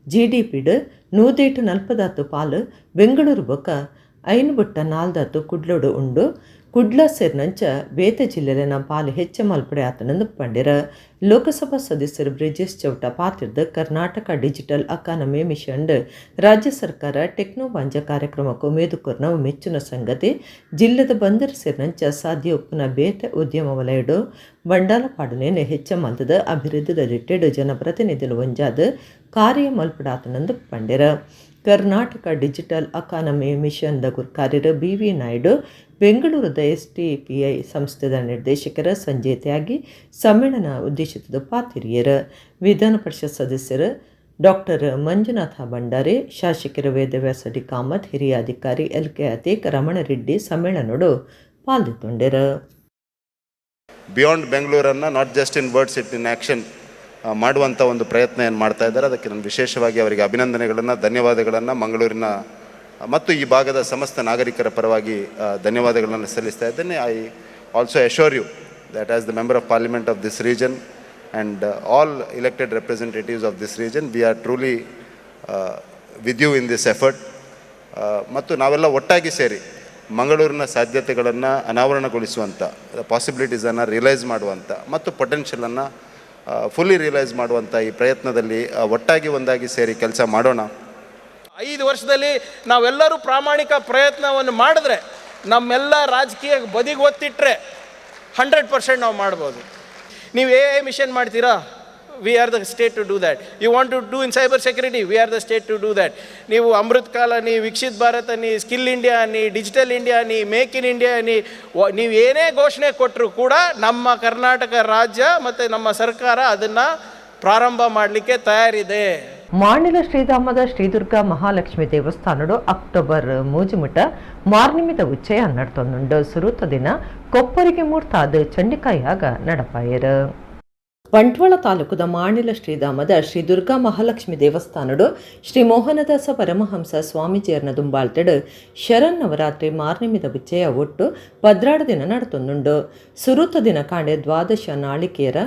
ಜಿಡಿಪಿಡ್ 140 ಪಾಲು ಬೆಂಗಳೂರು ಬೊಕ್ಕ 5.4 ಕುಡ್ಲೋಡು ಉಂಡು. ಕುಡ್ಲ ಸೇರಿನಂಚ ಬೇತೆ ಜಿಲ್ಲೆನ ಪಾಲು ಹೆಚ್ಚ ಮಲ್ಪಡೆ ಆತನಂದು ಪಂಡಿರ. ಲೋಕಸಭಾ ಸದಸ್ಯರು Brijesh Chowta ಪಾತಿರ್ದ Karnataka digital academy mission ರಾಜ್ಯ ಸರ್ಕಾರ ಟೆಕ್ನೋವಾಂಜ ಕಾರ್ಯಕ್ರಮಕ್ಕೂ ಮೇದುಕೊರ್ನ ಮೆಚ್ಚುನ ಸಂಗತಿ. ಜಿಲ್ಲೆದ ಬಂದರು ಸೇರಿನಂಚ ಸಾಧ್ಯ ಉಪ್ಪುನ ಬೇತೆ ಉದ್ಯಮ ವಲಯಡು ಬಂಡಾಲಪಾಡನೇನು ಹೆಚ್ಚ ಮಲ್ತದ ಅಭಿವೃದ್ಧಿದ ದಿಟ್ಟೆಡು ಜನಪ್ರತಿನಿಧಿಲು ಒಂಜಾದ ಕಾರ್ಯ ಮಲ್ಪಡಾತನಂದು ಪಂಡಿರ. Karnataka digital academy ಮಿಷನ್ದ ಗುರ್ಕಾರ್ಯರು BV Naidu, ಬೆಂಗಳೂರದ STPI ಸಂಸ್ಥೆದ ನಿರ್ದೇಶಕರ ಸಂಜಯ್ ತ್ಯಾಗಿ ಸಮ್ಮೇಳನ ಉದ್ದೇಶಿತದ ಪಾತಿರಿಯರು. ವಿಧಾನ ಪರಿಷತ್ ಸದಸ್ಯರು ಡಾಕ್ಟರ್ ಮಂಜುನಾಥ ಭಂಡಾರಿ, ಶಾಸಕರು ವೇದವ್ಯಾಸ ಡಿ ಕಾಮತ್, ಹಿರಿಯ ಅಧಿಕಾರಿ ಎಲ್ ಕೆ ಅತೀಕ್, ರಮಣ ರೆಡ್ಡಿ ಸಮ್ಮೇಳನೋಡು ಪಾಲ್ಗೊಂಡರು. ಬಿಯಾಂಡ್ ಬೆಂಗಳೂರನ್ನು not just in words, it in action ಮಾಡುವಂಥ ಒಂದು ಪ್ರಯತ್ನ ಏನು ಮಾಡ್ತಾ ಇದ್ದಾರೆ, ಅದಕ್ಕೆ ನಾನು ವಿಶೇಷವಾಗಿ ಅವರಿಗೆ ಅಭಿನಂದನೆಗಳನ್ನು, ಧನ್ಯವಾದಗಳನ್ನು ಮಂಗಳೂರಿನ ಮತ್ತು ಈ ಭಾಗದ ಸಮಸ್ತ ನಾಗರಿಕರ ಪರವಾಗಿ ಧನ್ಯವಾದಗಳನ್ನು ಸಲ್ಲಿಸ್ತಾ ಇದ್ದೇನೆ. I also assure you that as the member of parliament of this region and all elected representatives of this region, we are truly with you in this effort. ಮತ್ತು ನಾವೆಲ್ಲ ಒಟ್ಟಾಗಿ ಸೇರಿ ಮಂಗಳೂರಿನ ಸಾಧ್ಯತೆಗಳನ್ನು ಅನಾವರಣಗೊಳಿಸುವಂಥ, ಪಾಸಿಬಿಲಿಟೀಸನ್ನು ರಿಯಲೈಸ್ ಮಾಡುವಂಥ ಮತ್ತು ಪೊಟೆನ್ಷಿಯಲನ್ನು ಫುಲ್ಲಿ ರಿಯಲೈಸ್ ಮಾಡುವಂಥ ಈ ಪ್ರಯತ್ನದಲ್ಲಿ ಒಟ್ಟಾಗಿ ಒಂದಾಗಿ ಸೇರಿ ಕೆಲಸ ಮಾಡೋಣ. 5 ವರ್ಷದಲ್ಲಿ ನಾವೆಲ್ಲರೂ ಪ್ರಾಮಾಣಿಕ ಪ್ರಯತ್ನವನ್ನು ಮಾಡಿದ್ರೆ, ನಮ್ಮೆಲ್ಲ ರಾಜಕೀಯ ಬದಿಗೆ ಒತ್ತಿಟ್ರೆ 100% ನಾವು ಮಾಡ್ಬೋದು. ನೀವು ಎಐ ಮಿಷನ್ ಮಾಡ್ತೀರಾ? We are the state to do that. You want to do in cyber security, we are the state to do that. ನೀವು ಅಮೃತ್ ಕಾಲ ಅನ್ನಿ, ವಿಕಸಿತ್ ಭಾರತ್ ಅನ್ನಿ, ಸ್ಕಿಲ್ ಇಂಡಿಯಾ ಅನ್ನಿ, ಡಿಜಿಟಲ್ ಇಂಡಿಯಾ ಅನ್ನಿ, ಮೇಕ್ ಇನ್ ಇಂಡಿಯಾ ಅನ್ನಿ, ನೀವು ಏನೇ ಘೋಷಣೆ ಕೊಟ್ಟರು ಕೂಡ ನಮ್ಮ ಕರ್ನಾಟಕ ರಾಜ್ಯ ಮತ್ತು ನಮ್ಮ ಸರ್ಕಾರ ಅದನ್ನು ಪ್ರಾರಂಭ ಮಾಡಲಿಕ್ಕೆ ತಯಾರಿದೆ. ಮಾಣಿಲ ಶ್ರೀಧಾಮದ ಶ್ರೀದುರ್ಗಾ ಮಹಾಲಕ್ಷ್ಮಿ ದೇವಸ್ಥಾನಡು ಅಕ್ಟೋಬರ್ ಮೂಜಿಮುಟ ಮಾರ್ನಿಮಿದ ಉಚ್ಚಯ ನಡ್ತೊಂದುಂಡು. ಸುರುತ ದಿನ ಕೊಪ್ಪರಿಗೆ ಮೂರ್ತಾದ ಚಂಡಿಕಾಯಾಗ ನಡಪಾಯರು. ಬಂಟ್ವಾಳ ತಾಲೂಕುದ ಮಾಣಿಲ ಶ್ರೀಧಾಮದ ಶ್ರೀ ದುರ್ಗಾ ಮಹಾಲಕ್ಷ್ಮಿ ದೇವಸ್ಥಾನಡು ಶ್ರೀ ಮೋಹನದಾಸ ಪರಮಹಂಸ ಸ್ವಾಮೀಜಿಯರ್ನ ದುಂಬಾಳ್ತೆಡು ಶರನ್ ನವರಾತ್ರಿ ಮಾರ್ನಿಮಿದ ಉಚ್ಚಯ ಒಟ್ಟು 12 ದಿನ ನಡತೊಂದುಂಡು. ಸುರುತ ದಿನ ಕಾಂಡೆ ದ್ವಾದಶ ನಾಳಿಕೇರ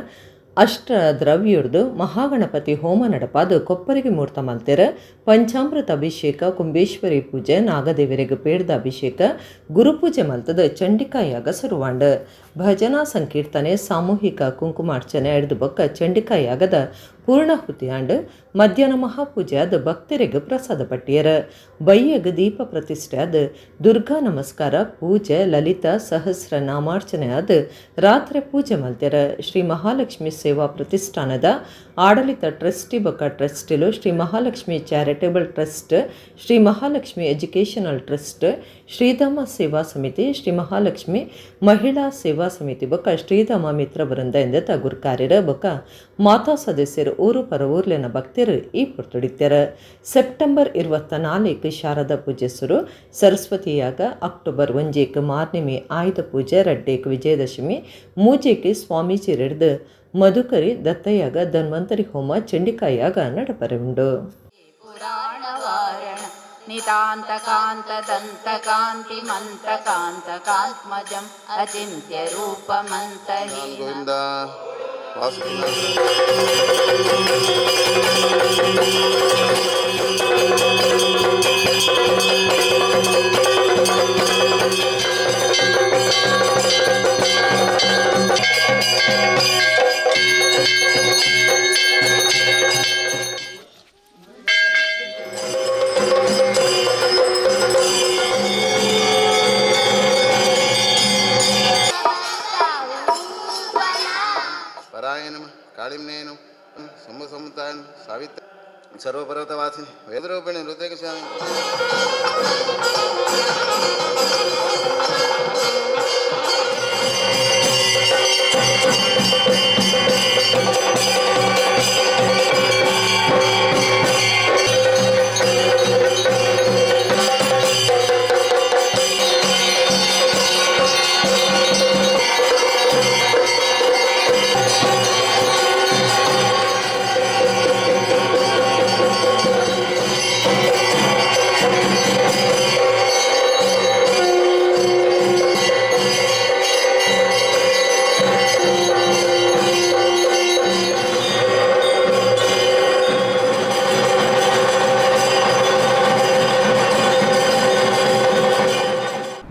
ಅಷ್ಟ ದ್ರವ್ಯರ್ದು ಮಹಾಗಣಪತಿ ಹೋಮ ನಡಪಾದು ಕೊಪ್ಪರಿಗೆ ಮೂರ್ತ ಮಲ್ತೆರ. ಪಂಚಾಮೃತ ಅಭಿಷೇಕ, ಕುಂಬೇಶ್ವರಿ ಪೂಜೆ, ನಾಗದೇವರಿಗೆ ಪೇಡ್ದ ಅಭಿಷೇಕ, ಗುರುಪೂಜೆ ಮಲ್ತದ ಚಂಡಿಕಾಯಾಗ ಸುರುವಾಂಡ. ಭಜನಾ ಸಂಕೀರ್ತನೆ, ಸಾಮೂಹಿಕ ಕುಂಕುಮಾರ್ಚನೆ ಎಡ್ದು ಬೊಕ್ಕ ಚಂಡಿಕಾಯಾಗದ ಪೂರ್ಣಾಹುತಿಯಾಂಡ್ ಮಧ್ಯಾಹ್ನ ಮಹಾಪೂಜೆ ಆದ ಭಕ್ತರಿಗೆ ಪ್ರಸಾದ ಪಟ್ಟಿಯರ. ಬಯ್ಯಗ ದೀಪ ಪ್ರತಿಷ್ಠೆ ಆದ ದುರ್ಗಾ ನಮಸ್ಕಾರ ಪೂಜೆ, ಲಲಿತಾ ಸಹಸ್ರ ನಾಮಾರ್ಚನೆ ಆದ ರಾತ್ರಿ ಪೂಜೆ ಮಲ್ತೆರ. ಶ್ರೀ ಮಹಾಲಕ್ಷ್ಮಿ ಸೇವಾ ಪ್ರತಿಷ್ಠಾನದ ಆಡಳಿತ ಟ್ರಸ್ಟಿ ಬೊಕ್ಕ ಟ್ರಸ್ಟಿಲು Shri Mahalakshmi charitable trust, Shri Mahalakshmi educational trust, Shridhama Seva Samiti, Shri Mahalakshmi Mahila Seva Samiti ಬೊಕ್ಕ ಶ್ರೀಧಾಮ ಮಿತ್ರ ವೃಂದ ಎಂದೆತ ಗುರ್ಕಾರ್ಯರ ಬೊಕ್ಕ ಮಾತಾ ಸದಸ್ಯರು ಊರು ಪರ ಊರ್ಲೆನ ಭಕ್ತರು ಈ ಪೊರ್ತುಡಿತ್ತರ. ಸೆಪ್ಟೆಂಬರ್ 24 ಶಾರದಾ ಪೂಜೆ ಸುರು, ಸರಸ್ವತಿಯಾಗ ಅಕ್ಟೋಬರ್ 1 ಮಾರ್ನಿಮಿ ಆಯುಧ ಪೂಜೆ, 2 ವಿಜಯದಶಮಿ, 3 ಸ್ವಾಮೀಜಿ ರೆಡ್ದು ಮಧುಕರಿ ದತ್ತಯಾಗ ಧನ್ವಂತರಿ ಹೋಮ ಚಂಡಿಕಾಯಾಗ ನಡಪರೆ ಉಂಡು. ನಿತಾಂತಕಾಂತದಂತಕಾಂತಿಮಂತಕಾಂತಕಾತ್ಮಜಂ ಅಚಿಂತ್ಯ ರೂಪಮಂತಹೀನ. ಸರ್ವಪರ್ವತವಾಸಿನಿ ವೇದರೂಪಿಣಿ ಹೃದಯಸ್ವಾಮಿ.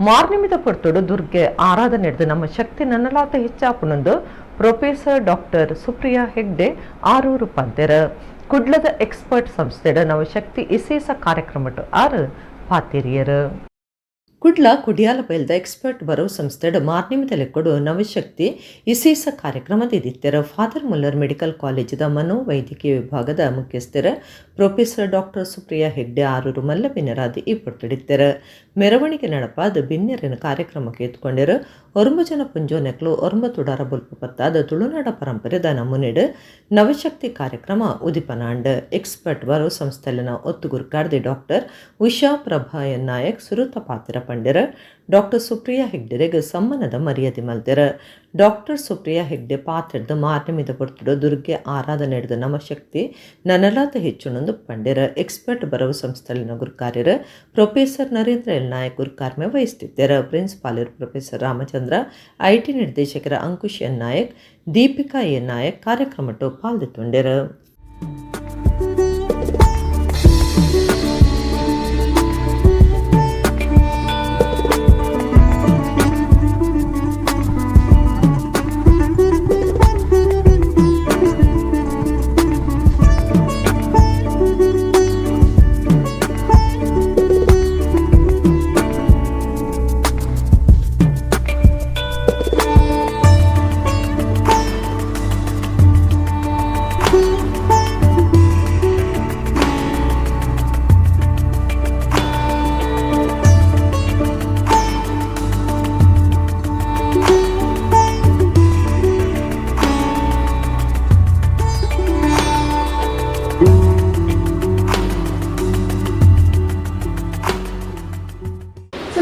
ಮಾರ್ನಿಮಿದ ಪೊರ್ತುಡು ದುರ್ಗೆ ಆರಾಧನೆ ಹಿಡಿದು ನಮ್ಮ ಶಕ್ತಿ ನನ್ನಲಾತ ಹೆಚ್ಚಾಪುನೊಂದು ಪ್ರೊಫೆಸರ್ ಡಾಕ್ಟರ್ ಸುಪ್ರಿಯಾ ಹೆಗ್ಡೆ ಆರೂರು ಪಂತೆರ. ಕುಡ್ಲದ ಎಕ್ಸ್ಪರ್ಟ್ ಸಂಸ್ಥೆಡ ನವಶಕ್ತಿ ಇಸೇಸ ಕಾರ್ಯಕ್ರಮಟ್ಟು ಆರು ಪಾತಿರಿಯರು. ಕುಡ್ಲ ಕುಡಿಯಾಲ ಬೈಲ್ದ ಎಕ್ಸ್ಪರ್ಟ್ ಬರೋ ಸಂಸ್ಥೆಡ ಮಾರ್ನಿಮಿದ ಲೆಕ್ಕಡು ನವಶಕ್ತಿ ಇಸೇಸ ಕಾರ್ಯಕ್ರಮದ ಇದಿತ್ತೆರ. ಫಾದರ್ ಮುಲ್ಲರ್ ಮೆಡಿಕಲ್ ಕಾಲೇಜಿದ ಮನೋವೈದ್ಯಕೀಯ ವಿಭಾಗದ ಮುಖ್ಯಸ್ಥರ ಪ್ರೊಫೆಸರ್ ಡಾಕ್ಟರ್ ಸುಪ್ರಿಯಾ ಹೆಗ್ಡೆ ಆರೂರು ಮಲ್ಲ ಬಿನ್ನರಾದ ಈ ಪೊರ್ತುಡಿತ್ತೆರ. ಮೆರವಣಿಗೆ ನಡಪಾದ ಬಿನ್ನೆರಿನ ಕಾರ್ಯಕ್ರಮಕ್ಕೆ ಎತ್ಕೊಂಡಿರು ಒರ್ಂಬ ಜನ ಪುಂಜೋನೆಕ್ಲು ಒರ್ಂಬ ತುಡಾರ ಬೊಲ್ಪು ಪತ್ತಾದ ತುಳುನಾಡ ಪರಂಪರೆದ ನಮೂನೆಡು ನವಶಕ್ತಿ ಕಾರ್ಯಕ್ರಮ ಉದಿಪನಾಂಡ್. ಎಕ್ಸ್ಪರ್ಟ್ ಬರೋ ಸಂಸ್ಥೆಲಿನ ಒತ್ತುಗುರ್ಕಾರ್ದಿ ಡಾಕ್ಟರ್ ಉಷಾ ಪ್ರಭಾ ಎನ್ ನಾಯಕ್ ಸುರುತ ಪಾತ್ರ ಪಂಡೆರ. ಡಾಕ್ಟರ್ ಸುಪ್ರಿಯಾ ಹೆಗ್ಡೆರೆಗ್ ಸಮ್ಮಾನದ ಮರ್ಯಾದೆ ಮಲ್ತೆರ. ಡಾಕ್ಟರ್ ಸುಪ್ರಿಯಾ ಹೆಗ್ಡೆ ಪಾತ್ರದ ಮಾರ್ನಿಮಿದ ಪೊರ್ತುಡು ದುರ್ಗೆ ಆರಾಧನೆ ಹಿಡಿದು ನವಶಕ್ತಿ ನನಲಾತ ಹೆಚ್ಚುನೊಂದು ಪಂಡೆರ. ಎಕ್ಸ್ಪರ್ಟ್ ಬರವು ಸಂಸ್ಥೆಲಿನ ಗುರುಕಾರ್ಯರ ಪ್ರೊಫೆಸರ್ ನರೇಂದ್ರ ಎಲ್ ನಾಯಕ್ ಗುರುಕಾರ್ಮೆ ವಹಿಸುತ್ತಿದ್ದರು. ಪ್ರಿನ್ಸಿಪಾಲರು ಪ್ರೊಫೆಸರ್ ರಾಮಚಂದ್ರ, IT ನಿರ್ದೇಶಕರ ಅಂಕುಶ್ ಎನ್ ನಾಯಕ್, ದೀಪಿಕಾ ಎನ್ Nayak ಕಾರ್ಯಕ್ರಮಟ್ಟು ಪಾಲ್ದಿತ್ತುಂಡೆರು. So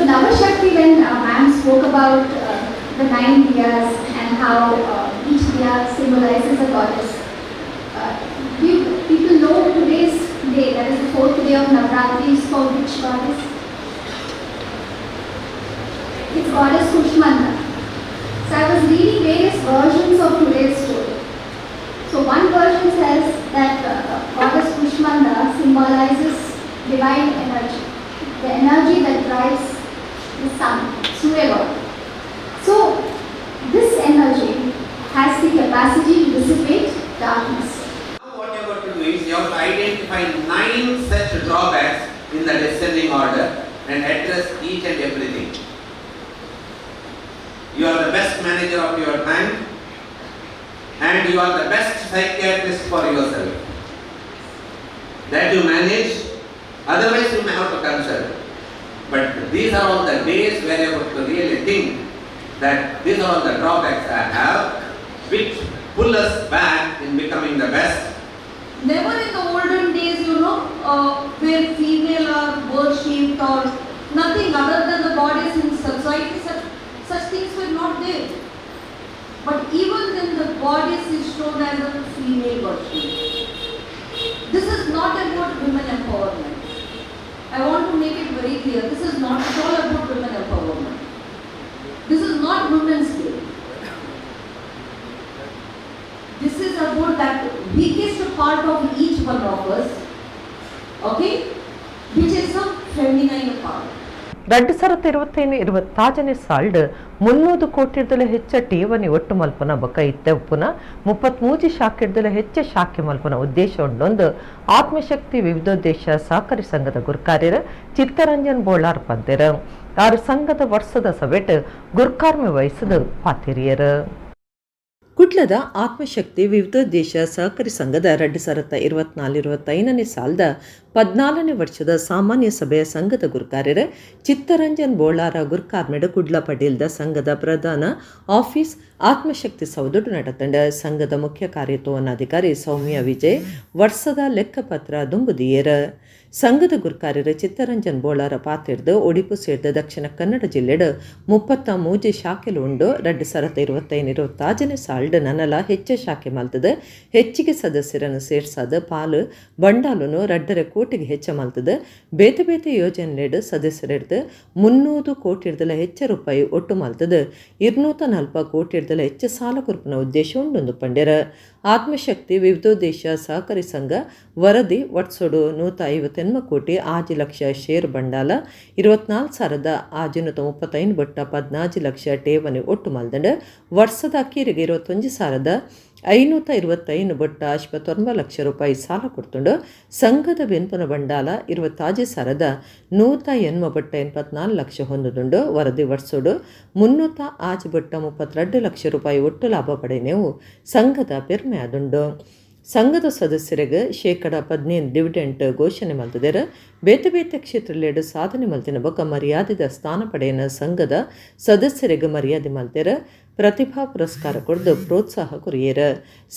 Navashakti, when ma'am spoke about the 9 diyas and how each diya symbolizes a goddess. Do you people know today's day, that is the 4th day of Navratri, is for which goddess? It's goddess Kushmanda. So I was reading various versions of today's story. So one version says that goddess Kushmanda symbolizes divine energy, the energy that drives the sun, Surya God. So this energy has the capacity to dissipate darkness. What you have got to do is you have to identify 9 such drawbacks in the descending order and address each and everything. You are the best manager of your time and you are the best psychiatrist for yourself. That you manage, otherwise you may have to consult. But these are all the days where you have to really think that these are all the drawbacks I have, which pull us back in becoming the best. Never in the olden days, you know, where female are worshipped or nothing other than the goddess in society, such things were not there. But even then the goddess is shown as a female worship. This is not about women empowerment. I want to make it very clear, this is not at all about women empowerment. This is not women's day. This is about that weakest part of each one of us, okay, which is a feminine part. 2025-26 ಸಾಲ್ಡ್ 300 ಕೋಟಿರ್ದಲ ಹೆಚ್ಚ ಠೇವಣಿ ಒಟ್ಟು ಮಲ್ಪನ ಬೊಕ್ಕ ಇತ್ತೆ ಉಪ್ಪುನ 33 ಶಾಖೆರ್ದಲ ಹೆಚ್ಚ ಶಾಖೆ ಮಲ್ಪನ ಉದ್ದೇಶ ಉಂಡೊಂದು ಆತ್ಮಶಕ್ತಿ ವಿವಿಧೋದ್ದೇಶ ಸಹಕಾರಿ ಸಂಘದ ಗುರ್ಕಾರ್ಯರ ಚಿತ್ತರಂಜನ್ ಬೋಳಾರ್ ಪಂತೆರ್. ಆರು ಸಂಘದ ವರ್ಷದ ಸಭೆಟ್ ಗುರ್ಕಾರ್ಮೆ ವಹಿಸಿದ ಪಾತಿರಿಯರು. ಕುಡ್ಲದ ಆತ್ಮಶಕ್ತಿ ವಿವಿಧೋದ್ದೇಶ ಸಹಕಾರಿ ಸಂಘದ 2024-25 ಸಾಲದ 14ನೇ ವರ್ಷದ ಸಾಮಾನ್ಯ ಸಭೆಯ ಸಂಘದ ಗುರುಕಾರ್ಯರ ಚಿತ್ತರಂಜನ್ ಬೋಳಾರ ಗುರ್ಕಾರ್ಮೆಡ್ ಕುಡ್ಲ ಪಡೀಲ್ದ ಸಂಘದ ಪ್ರಧಾನ ಆಫೀಸ್ ಆತ್ಮಶಕ್ತಿ ಸೌದೊಡು ನಡತಂಡ. ಸಂಘದ ಮುಖ್ಯ ಕಾರ್ಯತೋವನಾಧಿಕಾರಿ ಸೌಮ್ಯ ವಿಜಯ್ ವರ್ಷದ ಲೆಕ್ಕಪತ್ರ ದುಂಬುದಿಯೇರ. ಸಂಘದ ಗುರ್ಕಾರ್ಯರ ಚಿತ್ತರಂಜನ್ ಬೋಳಾರ ಪಾತಿರ್ದು ಒಡಿಪು ಸೇರ್ದ ದಕ್ಷಿಣ ಕನ್ನಡ ಜಿಲ್ಲೆಡ್ 33 ಶಾಖೆಲು ಉಂಡು. 2025-26 ಸಾಲ್ಡ್ ನನಲ ಹೆಚ್ಚ ಶಾಖೆ ಮಲ್ತದ ಹೆಚ್ಚಿಗೆ ಸದಸ್ಯರನ್ನು ಸೇರ್ಸಾದ ಪಾಲು ಬಂಡಾಲುನು 2.5 ಕೋಟಿಗೆ ಹೆಚ್ಚ ಮಲ್ತದ. ಬೇತೆ ಬೇತೆ ಯೋಜನೆಲೆಡ್ ಸದಸ್ಯರೆಡ್ದು 300 ಕೋಟಿರ್ದಲ ಹೆಚ್ಚ ರೂಪಾಯಿ ಒಟ್ಟು ಮಲ್ತದ 240 ಕೋಟಿರ್ದಲ ಹೆಚ್ಚ ಸಾಲ ಕೊರ್ಪುನ ಉದ್ದೇಶ ಉಂಡೊಂದು ಪಂಡೆರ. ಆತ್ಮಶಕ್ತಿ ವಿವಿಧೋದ್ದೇಶ ಸಹಕಾರಿ ಸಂಘ ವರದಿ ಒಟ್ಸೋಡು 158 ಕೋಟಿ 6 ಲಕ್ಷ ಶೇರ್ ಬಂಡಾಲ 24,635 ಬೊಟ್ಟ 14 ಲಕ್ಷ ಠೇವಣಿ ಒಟ್ಟು ಮಲ್ದಂಡ. ವರ್ಷದ ಅಕೀರಿಗೆ 21,525 ಬೊಟ್ಟ 59 ಲಕ್ಷ ರೂಪಾಯಿ ಸಾಲ ಕೊಡ್ತುಂಡು. ಸಂಘದ ಬೆನ್ಪುನ ಬಂಡಾಲ 26,108 ಬೊಟ್ಟ 84 ಲಕ್ಷ ಹೊಂದುದುಂಡು. ವರದಿ ವರ್ಷೋಡು 306 ಬೊಟ್ಟ 32 ಲಕ್ಷ ರೂಪಾಯಿ ಒಟ್ಟು ಲಾಭ ಪಡೆಯವು ಸಂಘದ ಪೆರ್ಮೆ ಆದುಂಡು. ಸಂಘದ ಸದಸ್ಯರಿಗೆ 15% ಡಿವಿಡೆಂಟ್ ಘೋಷಣೆ ಮಲ್ತದೆರ್. ಬೇತೆ ಬೇತೆ ಕ್ಷೇತ್ರಲೆಡ್ ಸಾಧನೆ ಮಲ್ತಿನ ಬೊಕ್ಕ ಮರ್ಯಾದೆದ ಸ್ಥಾನ ಪಡೆಯನ ಸಂಘದ ಸದಸ್ಯರಿಗೆ ಮರ್ಯಾದೆ ಮಲ್ತೆರ್. ಪ್ರತಿಭಾ ಪುರಸ್ಕಾರ ಕೊಡ್ದು ಪ್ರೋತ್ಸಾಹ ಕೊರಿಯೇರ್.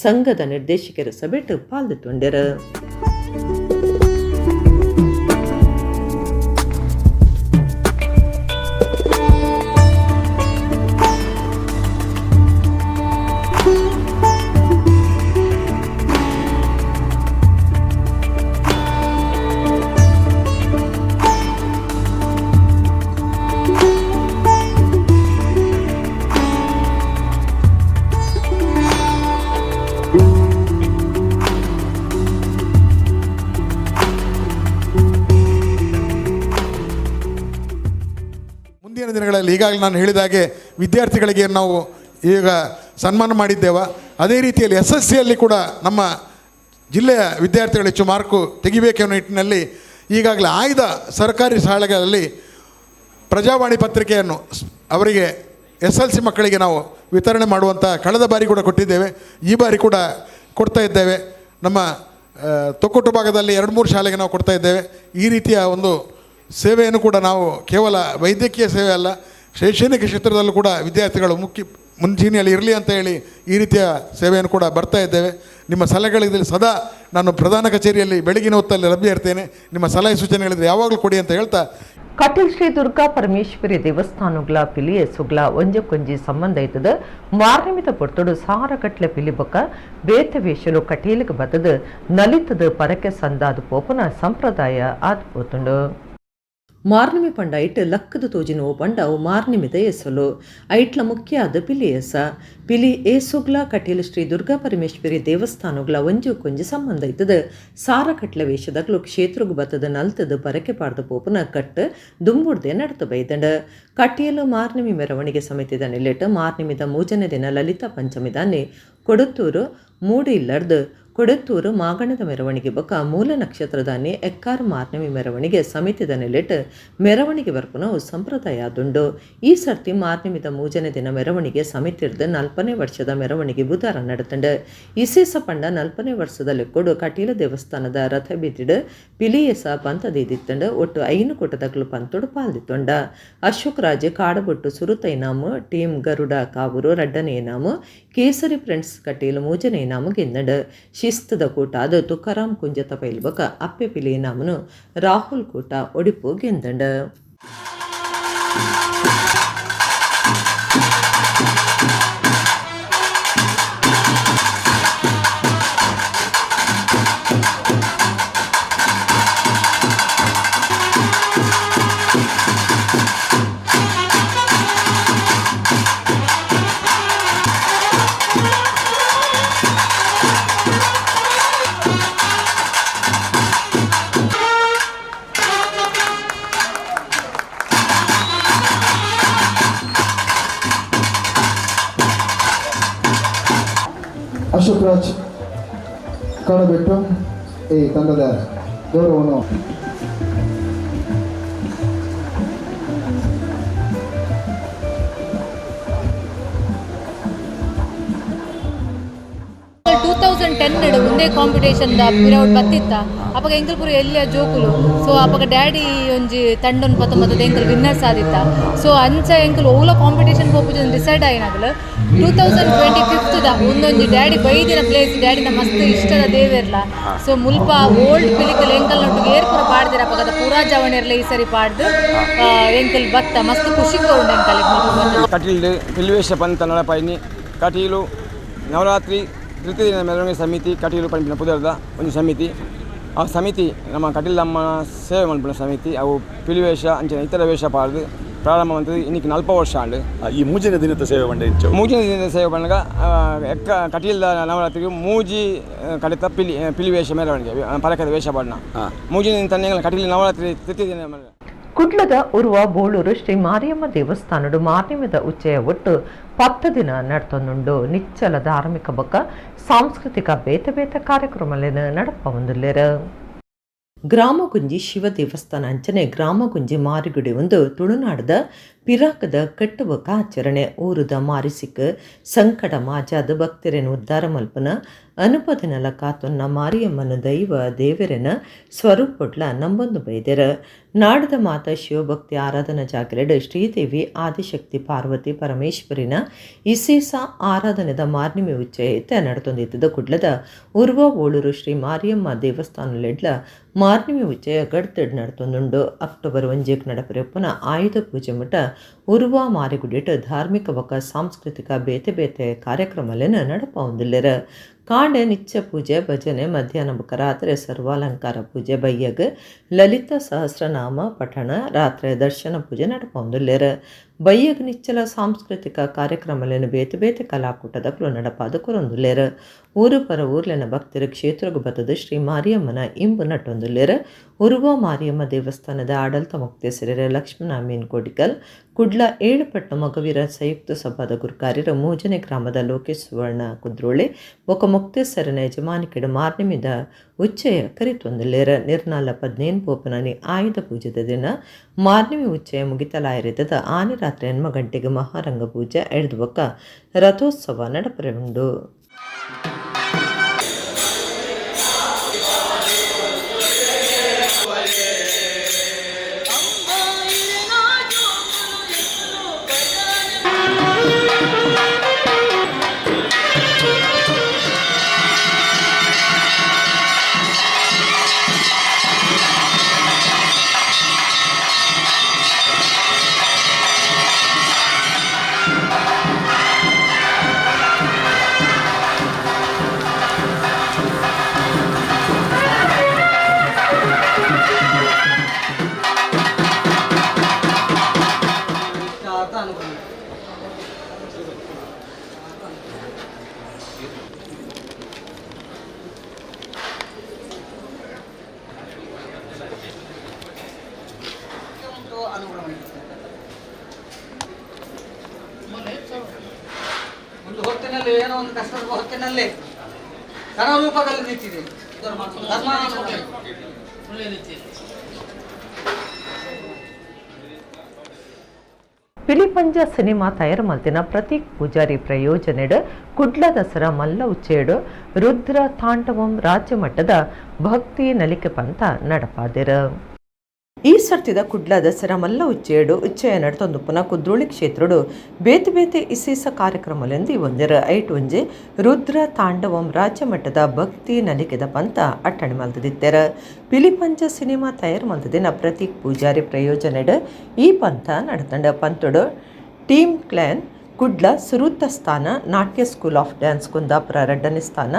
ಸಂಘದ ನಿರ್ದೇಶಕರ ಸಭೆಟ್ ಪಾಲ್ದೆತ್ತೊಂಡೆರ್. ದಿನಗಳಲ್ಲಿ ಈಗಾಗಲೇ ನಾನು ಹೇಳಿದ ಹಾಗೆ ವಿದ್ಯಾರ್ಥಿಗಳಿಗೆ ನಾವು ಈಗ ಸನ್ಮಾನ ಮಾಡಿದ್ದೇವೆ. ಅದೇ ರೀತಿಯಲ್ಲಿ ಎಸ್ ಎಸ್ ಸಿಯಲ್ಲಿ ಕೂಡ ನಮ್ಮ ಜಿಲ್ಲೆಯ ವಿದ್ಯಾರ್ಥಿಗಳು ಹೆಚ್ಚು ಮಾರ್ಕು ತೆಗಿಬೇಕೆನ್ನೋ ನಿಟ್ಟಿನಲ್ಲಿ ಈಗಾಗಲೇ ಆಯ್ದ ಸರ್ಕಾರಿ ಶಾಲೆಗಳಲ್ಲಿ ಪ್ರಜಾವಾಣಿ ಪತ್ರಿಕೆಯನ್ನು ಅವರಿಗೆ S L C ಮಕ್ಕಳಿಗೆ ನಾವು ವಿತರಣೆ ಮಾಡುವಂಥ ಕಳೆದ ಬಾರಿ ಕೂಡ ಕೊಟ್ಟಿದ್ದೇವೆ, ಈ ಬಾರಿ ಕೂಡ ಕೊಡ್ತಾ ಇದ್ದೇವೆ. ನಮ್ಮ ತೊಕ್ಕೊಟ್ಟು ಭಾಗದಲ್ಲಿ 2-3 ಶಾಲೆಗೆ ನಾವು ಕೊಡ್ತಾ ಇದ್ದೇವೆ. ಈ ರೀತಿಯ ಒಂದು ಸೇವೆಯನ್ನು ಕೂಡ ನಾವು ಕೇವಲ ವೈದ್ಯಕೀಯ ಸೇವೆ ಅಲ್ಲ, ಶೈಕ್ಷಣಿಕ ಕ್ಷೇತ್ರದಲ್ಲೂ ಕೂಡ ವಿದ್ಯಾರ್ಥಿಗಳು ಮುಖ್ಯ ಮುಂಚೂಣಿಯಲ್ಲಿ ಇರಲಿ ಅಂತ ಹೇಳಿ ಈ ರೀತಿಯ ಸೇವೆಯನ್ನು ಕೂಡ ಬರ್ತಾ ಇದ್ದೇವೆ. ನಿಮ್ಮ ಸಲಹೆಗಳಿದ್ದಲ್ಲಿ ಸದಾ ನಾನು ಪ್ರಧಾನ ಕಚೇರಿಯಲ್ಲಿ ಬೆಳಗಿನ ಹೊತ್ತಲ್ಲಿ ಲಭ್ಯ ಇರ್ತೇನೆ. ನಿಮ್ಮ ಸಲಹೆ ಸೂಚನೆಗಳಿದ್ದರೆ ಯಾವಾಗಲೂ ಕೊಡಿ ಅಂತ ಹೇಳ್ತಾ, ಕಟೀಲ್ ಶ್ರೀ ದುರ್ಗಾ ಪರಮೇಶ್ವರಿ ದೇವಸ್ಥಾನಗಳ ಪಿಲಿಯ ಸುಗ್ಲ ಒಂಜಕ್ಕೊಂಜಿ ಸಂಬಂಧ ಇತ್ತದ. ಮಾರ್ನಿಮಿತ ಪೊರ್ತುಡು ಸಾರಗಟ್ಲೆ ಪಿಲಿಬೊಕ್ಕ ಬೇತೆ ವೇಷಲು ಕಟೀಲಿಗೆ ಬತ್ತದ ನಲಿತದ ಪರಕೆ ಸಂದಾದ ಪೋಪನ ಸಂಪ್ರದಾಯ ಆದ್ ಪೋತುಂಡು. ಮಾರ್ನಿಮಿ ಪಂಡ ಐಟ್ ಲಕ್ಕದ ತೋಜಿನ ಓ ಪಂಡ ಅವು ಮಾರ್ನಿಮಿದ ಎಸಲು ಐಟ್ಲ ಮುಖ್ಯ ಆದ ಪಿಲಿ ಎಸ ಪಿಲಿ ಏಸುಗ್ಲ ಕಟೀಲು ಶ್ರೀ ದುರ್ಗಾ ಪರಮೇಶ್ವರಿ ದೇವಸ್ಥಾನಗಳ ಒಂಜು ಕೊಂಜಿ ಸಂಬಂಧ ಇತ್ತದ. ಸಾರಕಟ್ಲೆ ವೇಷದಾಗ್ಲು ಕ್ಷೇತ್ರಗ್ ಬತ್ತದ ನಲ್ತದ ಪರಕೆ ಪಾಡ್ದ ಪೋಪನ ಕಟ್ಟು ದುಂಬುಡ್ದೆ ನಡತು ಬೈದಂಡ. ಕಟೀಲು ಮಾರ್ನಿಮಿ ಮೆರವಣಿಗೆ ಸಮಿತಿದ ನಿಲೆಟ್ ಮಾರ್ನಿಮಿದ ಮೂಜನೇ ದಿನ ಲಲಿತಾ ಪಂಚಮಿದಾನೆ ಕೊಡತ್ತೂರು ಮೂಡಿಲ್ಲರ್ದು ಕೊಡತ್ತೂರು ಮಾಗಣದ ಮೆರವಣಿಗೆ ಬೊಕ್ಕ ಮೂಲ ನಕ್ಷತ್ರದಾನಿ ಎಕ್ಕಾರು ಮಾರ್ನಮಿ ಮೆರವಣಿಗೆ ಸಮಿತಿದ ನೆಲೆಟ್ ಮೆರವಣಿಗೆ ಬರ್ಪುನವು ಸಂಪ್ರದಾಯ ಆದುಂಡು. ಈ ಸರ್ತಿ ಮಾರ್ನಮಿದ ಮೂಜನೇ ದಿನ ಮೆರವಣಿಗೆ ಸಮಿತಿರ್ದ 40ನೇ ವರ್ಷದ ಮೆರವಣಿಗೆ ಬುಧಾರ ನಡತಂಡು. ಇಸೇಸ ಪಂಡ 40ನೇ ವರ್ಷದ ಲೆಕ್ಕೊಡು ಕಟೀಲ ದೇವಸ್ಥಾನದ ರಥ ಬೀದಿಡು ಪಿಲಿಯಸ ಪಂತದೀದಿತ್ತಂಡು. ಒಟ್ಟು 5 ಕೂಟದಗ್ಲು ಪಂತೊಡು ಪಾಲ್ದಿತ್ತೊಂಡ. ಅಶೋಕ್ ರಾಜ್ ಕಾಡಬೊಟ್ಟು ಸುರುತ ಇನಾಮು, ಟೀಮ್ ಗರುಡ ಕಾವೂರು ರಡ್ಡನೇ ಇನಾಮು, ಕೇಸರಿ ಫ್ರೆಂಡ್ಸ್ ಕಟೀಲು ಮೂಜನೇ ಇನಾಮು ಗೆಂದಂಡು. ಶಿಸ್ತದ ಕೂಟ ಅದು ತುಕಾರಾಮ್ ಕುಂಜತ ಪೈಲ್ಬಕ ಅಪ್ಪೆ ಪಿಲಿ ನಾಮನು ರಾಹುಲ್ ಕೂಟ ಒಡಿಪು ಗೆಂದಂಡ. ಅಶೋಕ್ ರಾಜ್ ಕಾಡಬೆಟ್ಟು ಈ ತಂಡದ ಗೌರವವನ್ನು 2010 ಒಂದೇ ಕಾಂಪಿಟೇಷನ್ ಪಿರೌಟ್ ಬತ್ತಿತ್ತ. ಅಪಗ ಎಂಕಲ್ಪುರ ಎಲ್ಲ ಜೋಕುಲು ಸೊ ಅಪಗ ಡ್ಯಾಡಿ ಒಂಜಿ ತಂಡನ್ 19 ಎಂಕಲ್ ವಿನ್ನರ್ಸ್ ಆದಿತ್ತ. ಸೊ ಅಂಚ ಎಂಕಲ್ ಓಲ ಕಾಂಪಿಟೇಷನ್ ಪೋಪುಜ ಡಿಸೈಡ್ ಆಯಿನಾಗಲು 2025 ಒಂದೊಂಜಿ ಡ್ಯಾಡಿ ಬೈದಿನ ಪ್ಲೇಸ್ ಡ್ಯಾಡಿನ ಮಸ್ತ್ ಇಷ್ಟದ ದೇವೇರ್ಲ. ಸೊ ಮುಲ್ಪ ಓಲ್ಡ್ ಪಿಲಿಕಲ್ ಎಂಕಲ್ ನೊಟ್ಟಿಗೆ ಏರ್ಪುರ ಪಾಡ್ದಿರ ಅಪಗದ ಪೂರಾ ಜವಣಿರ್ಲ ಈ ಸರಿ ಪಾಡ್ದು ಎಂಕಲ್ ಬತ್ತ ಮಸ್ತ್ ಖುಷಿ ಕೊರುಂಡು ಎಂಕಲ್. ಕಟೀಲು ಪಿಲ್ವೇಶ ಪಂತ ನಡಪಾಯಿನಿ ಕಟೀಲು ನವರಾತ್ರಿ ತೃತೀಯ ದಿನ ಮೆರವಣಿಗೆ ಸಮಿತಿ ಕಟೀಲು ಪಂಪಿನ ಪುದರ್ದ ಒಂದು ಸಮಿತಿ. ಆ ಸಮಿತಿ ನಮ್ಮ ಕಟೀಲಮ್ಮನ ಸೇವೆ ಮಲ್ಪುನ ಸಮಿತಿ. ಅವು ಪಿಲಿವೇಷ ಅಂಚಿನ ಇತರ ವೇಷ ಪಾಡ್ದು ಪ್ರಾರಂಭ ಮಂತದ್ದು ಇನ್ನಿಕ್ಕೆ 40 ವರ್ಷ ಆಂಡ್. ಈ ಮೂಜನೇ ದಿನದ ಸೇವೆ ಪಂಡ ಇಂಚ ಮೂಜನೇ ದಿನದ ಸೇವೆ ಪಂಡಗ ಎಕ್ಕ ಕಟೀಲ್ದ ನವರಾತ್ರಿಗೆ ಮೂಜಿ ಕಡೆತ ಪಿಲಿ ಪಿಲಿವೇಷ ಮೆರವಣಿಗೆ ಪರಕದ ವೇಷ ಪಾಡ್ನ ಮೂಜನೇ ದಿನ ತನ್ನೆ ಕಟೀಲ್ ನವರಾತ್ರಿ ತೃತೀಯ ದಿನ. ಕುಡ್ಲದ ಉರುವ ಬೋಳೂರು ಶ್ರೀ ಮಾರಿಯಮ್ಮ ದೇವಸ್ಥಾನಡು ಮಾರ್ನಿಮದ ಉಚ್ಚಯ ಒಟ್ಟು 10 ದಿನ ನಡ್ತೊಂದುಂಡು. ನಿಚ್ಚಲ ಧಾರ್ಮಿಕ ಬೊಕ್ಕ ಸಾಂಸ್ಕೃತಿಕ ಬೇತೆ ಬೇತೆ ಕಾರ್ಯಕ್ರಮಗಳನ್ನು ನಡಪ ಹೊಂದಿಲ್ಲೇರು. ಗ್ರಾಮಗುಂಜಿ ಶಿವ ದೇವಸ್ಥಾನ ಅಂಚನೆ ಗ್ರಾಮಗುಂಜಿ ಮಾರಿಗುಡಿ ಒಂದು ತುಳುನಾಡದ ಪಿರಾಕದ ಕಟ್ಟುವಕ ಆಚರಣೆ. ಊರುದ ಮಾರಿಸಿಕ್ ಸಂಕಟ ಮಾಜಾದ ಭಕ್ತರೇನು ಉದ್ಧಾರ ಮಲ್ಪನ ಅನುಪದಿನಲ ಕಾತೊನ್ನ ಮಾರಿಯಮ್ಮನ ದೈವ ದೇವರೆನ ಸ್ವರೂಪೊಡ್ಲ ನಂಬೊಂದು ಬೈದೆರ. ನಾಡದ ಮಾತ ಶಿವಭಕ್ತಿ ಆರಾಧನಾ ಜಾಗರೆಡ್ ಶ್ರೀದೇವಿ ಆದಿಶಕ್ತಿ ಪಾರ್ವತಿ ಪರಮೇಶ್ವರಿನ ಇಸೇಸ ಆರಾಧನೆದ ಮಾರ್ನಿಮಿ ಉಚ್ಚಯ ನಡತೊಂದಿದ್ದದ ಕುಡ್ಲದ ಉರ್ವ ಓಳೂರು ಶ್ರೀ ಮಾರಿಯಮ್ಮ ದೇವಸ್ಥಾನಲೆಡ್ಲ ಮಾರ್ನಿಮಿ ಉಚ್ಚಯ ಗಡ್ತಡ್ ನಡತೊಂದುಂಡು. ಅಕ್ಟೋಬರ್ 1 ನಡಪರೆಪ್ಪುನ ಆಯುಧ ಪೂಜೆ ಮಠ ಉರ್ವ ಮಾರಿಗುಡಿಟ್ ಧಾರ್ಮಿಕ ಬೊಕ್ಕ ಸಾಂಸ್ಕೃತಿಕ ಬೇತೆ ಬೇತೆ ಕಾರ್ಯಕ್ರಮಲೆನ್ ನಡಪ ಹೊಂದಿಲ್ಲೆರ್. ಕಾಂಡೆ ನಿತ್ಯ ಪೂಜೆ ಭಜನೆ, ಮಧ್ಯಾಹ್ನ ಬೊಕ್ಕ ರಾತ್ರಿ ಸರ್ವಾಲಂಕಾರ ಪೂಜೆ, ಬಯ್ಯಗ್ ಲಲಿತ ಸಹಸ್ರನಾಮ ಪಠಣ, ರಾತ್ರಿ ದರ್ಶನ ಪೂಜೆ ನಡಪ ಹೊಂದಿಲ್ಲೆರ್. ಬಯ್ಯಗ್ ನಿಚ್ಚಲ ಸಾಂಸ್ಕೃತಿಕ ಕಾರ್ಯಕ್ರಮಲೆನ್ ಬೇತೆ ಬೇತೆ ಕಲಾಕೂಟದಕ್ಲು ನಡಪಾದ ಕೊರೊಂದುಲ್ಲೆರ್. ಊರು ಪರ ಊರ್ಲೆನ ಭಕ್ತರು ಕ್ಷೇತ್ರಗ್ ಬತ್ತದ ಶ್ರೀ ಮಾರಿಯಮ್ಮನ ಇಂಬು ನಟ್ಟೊಂದುಲ್ಲೆರ್. ಉರ್ವ ಮಾರಿಯಮ್ಮ ದೇವಸ್ಥಾನದ ಆಡಳಿತ ಮೊಕ್ತೇಸರರ ಲಕ್ಷ್ಮಣ ಮೀನ್ ಕೋಡಿಕಲ್, ಕುಡ್ಲ ಏಳುಪಟ್ಟ ಮಗವೀರ ಸಂಯುಕ್ತ ಸಭಾದ ಗುರುಕಾರ್ಯರ ಮೂಜನೆ ಗ್ರಾಮದ ಲೋಕೇಶ್ ಸುವರ್ಣ ಕುದ್ರೋಳೆ ಬೊಕ್ಕ ಮೊಕ್ತೇಸರನ ಯಜಮಾನಿಕೆಡು ಮಾರ್ನಿಮಿದ ಉಚ್ಚಯ ಕರಿತೊಂದುಲ್ಲೆರ್. ನಿರ್ನಾಲ 15 ಪೋಪನನಿ ಆಯುಧ ಪೂಜೆದ ದಿನ ಮಾರ್ನಿಮಿ ಉಚ್ಚಯ ಮುಗಿತಲಾಯಿರಿತದ ಆನೆ ರಾತ್ರಿ 8 ಗಂಟೆಗೆ ಮಹಾರಂಗ ಪೂಜೆ ಎಡ್ದು ಬೊಕ್ಕ ರಥೋತ್ಸವ ನಡಪರೆ ಉಂಡು. ಒಂದು ಕಷ್ಟದ ಹೊತ್ತಿನಲ್ಲೇ ಧನರೂಪದಲ್ಲಿ ನಿಂತಿದೆ. ಧರ್ಮ ಪಿಲಿಪಂಜ ಸಿನಿಮಾ ತಯಾರು ಮಲ್ತಿನ ಪ್ರತೀಕ್ ಪೂಜಾರಿ ಪ್ರಯೋಜನೆಡ್ ಕುಡ್ಲ ದಸರಾ ಮಲ್ಲ ಉಚ್ಚೇಡು ರುದ್ರ ತಾಂಡವಂ ರಾಜ್ಯ ಮಟ್ಟದ ಭಕ್ತಿ ನಲಿಕೆ ಪಂಥ ನಡಪಾದಿರ. ಈ ಸರ್ತಿದ ಕುಡ್ಲ ದಸರಾ ಮಲ್ಲ ಉಚ್ಚೇಡು ಉಚ್ಚಯ ನಡತೊಂದು ಪುನಃ ಕುದ್ರೋಳಿ ಕ್ಷೇತ್ರಡು ಬೇತೆ ಬೇತೆ ಇಸೇಸ ಕಾರ್ಯಕ್ರಮಲೆಂದು ಒಂದರ ಐಟ್ ಒಂಜಿ ರುದ್ರ ತಾಂಡವಂ ರಾಜ್ಯ ಮಟ್ಟದ ಭಕ್ತಿ ನಲಿಕೆದ ಪಂಥ ಅಟ್ಟಣೆ ಮಲ್ತದಿತ್ತೆರ. ಪಿಲಿಪಂಜ ಸಿನಿಮಾ ತಯಾರು ಮಲ್ತದಿನ ಪ್ರತೀಕ್ ಪೂಜಾರಿ ಪ್ರಯೋಜನೆಡ್ ಈ ಪಂಥ ನಡತಂಡ. ಪಂಥಡು ಟೀಮ್ ಕ್ಲಾನ್ ಕುಡ್ಲ ಸುರುತ್ತ ಸ್ಥಾನ, ನಾಟ್ಯ ಸ್ಕೂಲ್ ಆಫ್ ಡ್ಯಾನ್ಸ್ ಕುಂದಾಪುರ ಎರಡನೇ ಸ್ಥಾನ,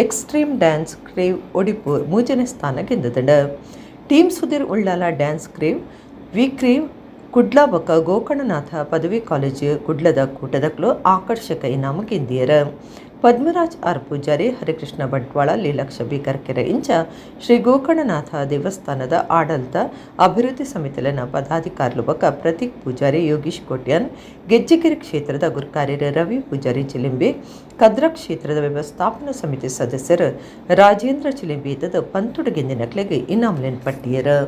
ಎಕ್ಸ್ಟ್ರೀಮ್ ಡ್ಯಾನ್ಸ್ ಕ್ರೇವ್ ಒಡಿಪು ಮೂರನೇ ಸ್ಥಾನ ಗೆದ್ದದಂಡ. Team Sudhir Ullal dance crew ವಿಕ್ರೀವ್ Kudla ಬೊಕ್ಕ ಗೋಕರ್ಣನಾಥ ಪದವಿ ಕಾಲೇಜು ಕುಡ್ಲದ ಕೂಟದಕ್ಲು ಆಕರ್ಷಕ ಇನಾಮು ಗೆಂದಿಯರ. ಪದ್ಮರಾಜ್ ಆರ್ ಪೂಜಾರಿ, ಹರಿಕೃಷ್ಣ ಬಂಟ್ವಾಳ, ಲೀಲಾಕ್ಷ ಬಿ ಕರ್ಕೆರೆ ಇಂಚ ಶ್ರೀ ಗೋಕರ್ಣನಾಥ ದೇವಸ್ಥಾನದ ಆಡಳಿತ ಅಭಿವೃದ್ಧಿ ಸಮಿತಿಲಿನ ಪದಾಧಿಕಾರಿಲು ಬೊಕ್ಕ ಪ್ರತೀಕ್ ಪೂಜಾರಿ, ಯೋಗೀಶ್ ಕೋಟ್ಯಾನ್, ಗೆಜ್ಜೆಗಿರಿ ಕ್ಷೇತ್ರದ ಗುರ್ಕಾರ್ಯರು ರವಿ ಪೂಜಾರಿ ಚಿಲಿಂಬಿ, ಕದ್ರ ಕ್ಷೇತ್ರದ ವ್ಯವಸ್ಥಾಪನಾ ಸಮಿತಿ ಸದಸ್ಯರು ರಾಜೇಂದ್ರ ಚಿಲಿಂಬಿ ಇದ್ದದ ಪಂತುಡುಗೆಂದಿನಕ್ಲೆಗ್ ಇನಾಮುಲೆನ್ ಪಟ್ಟಿಯರು.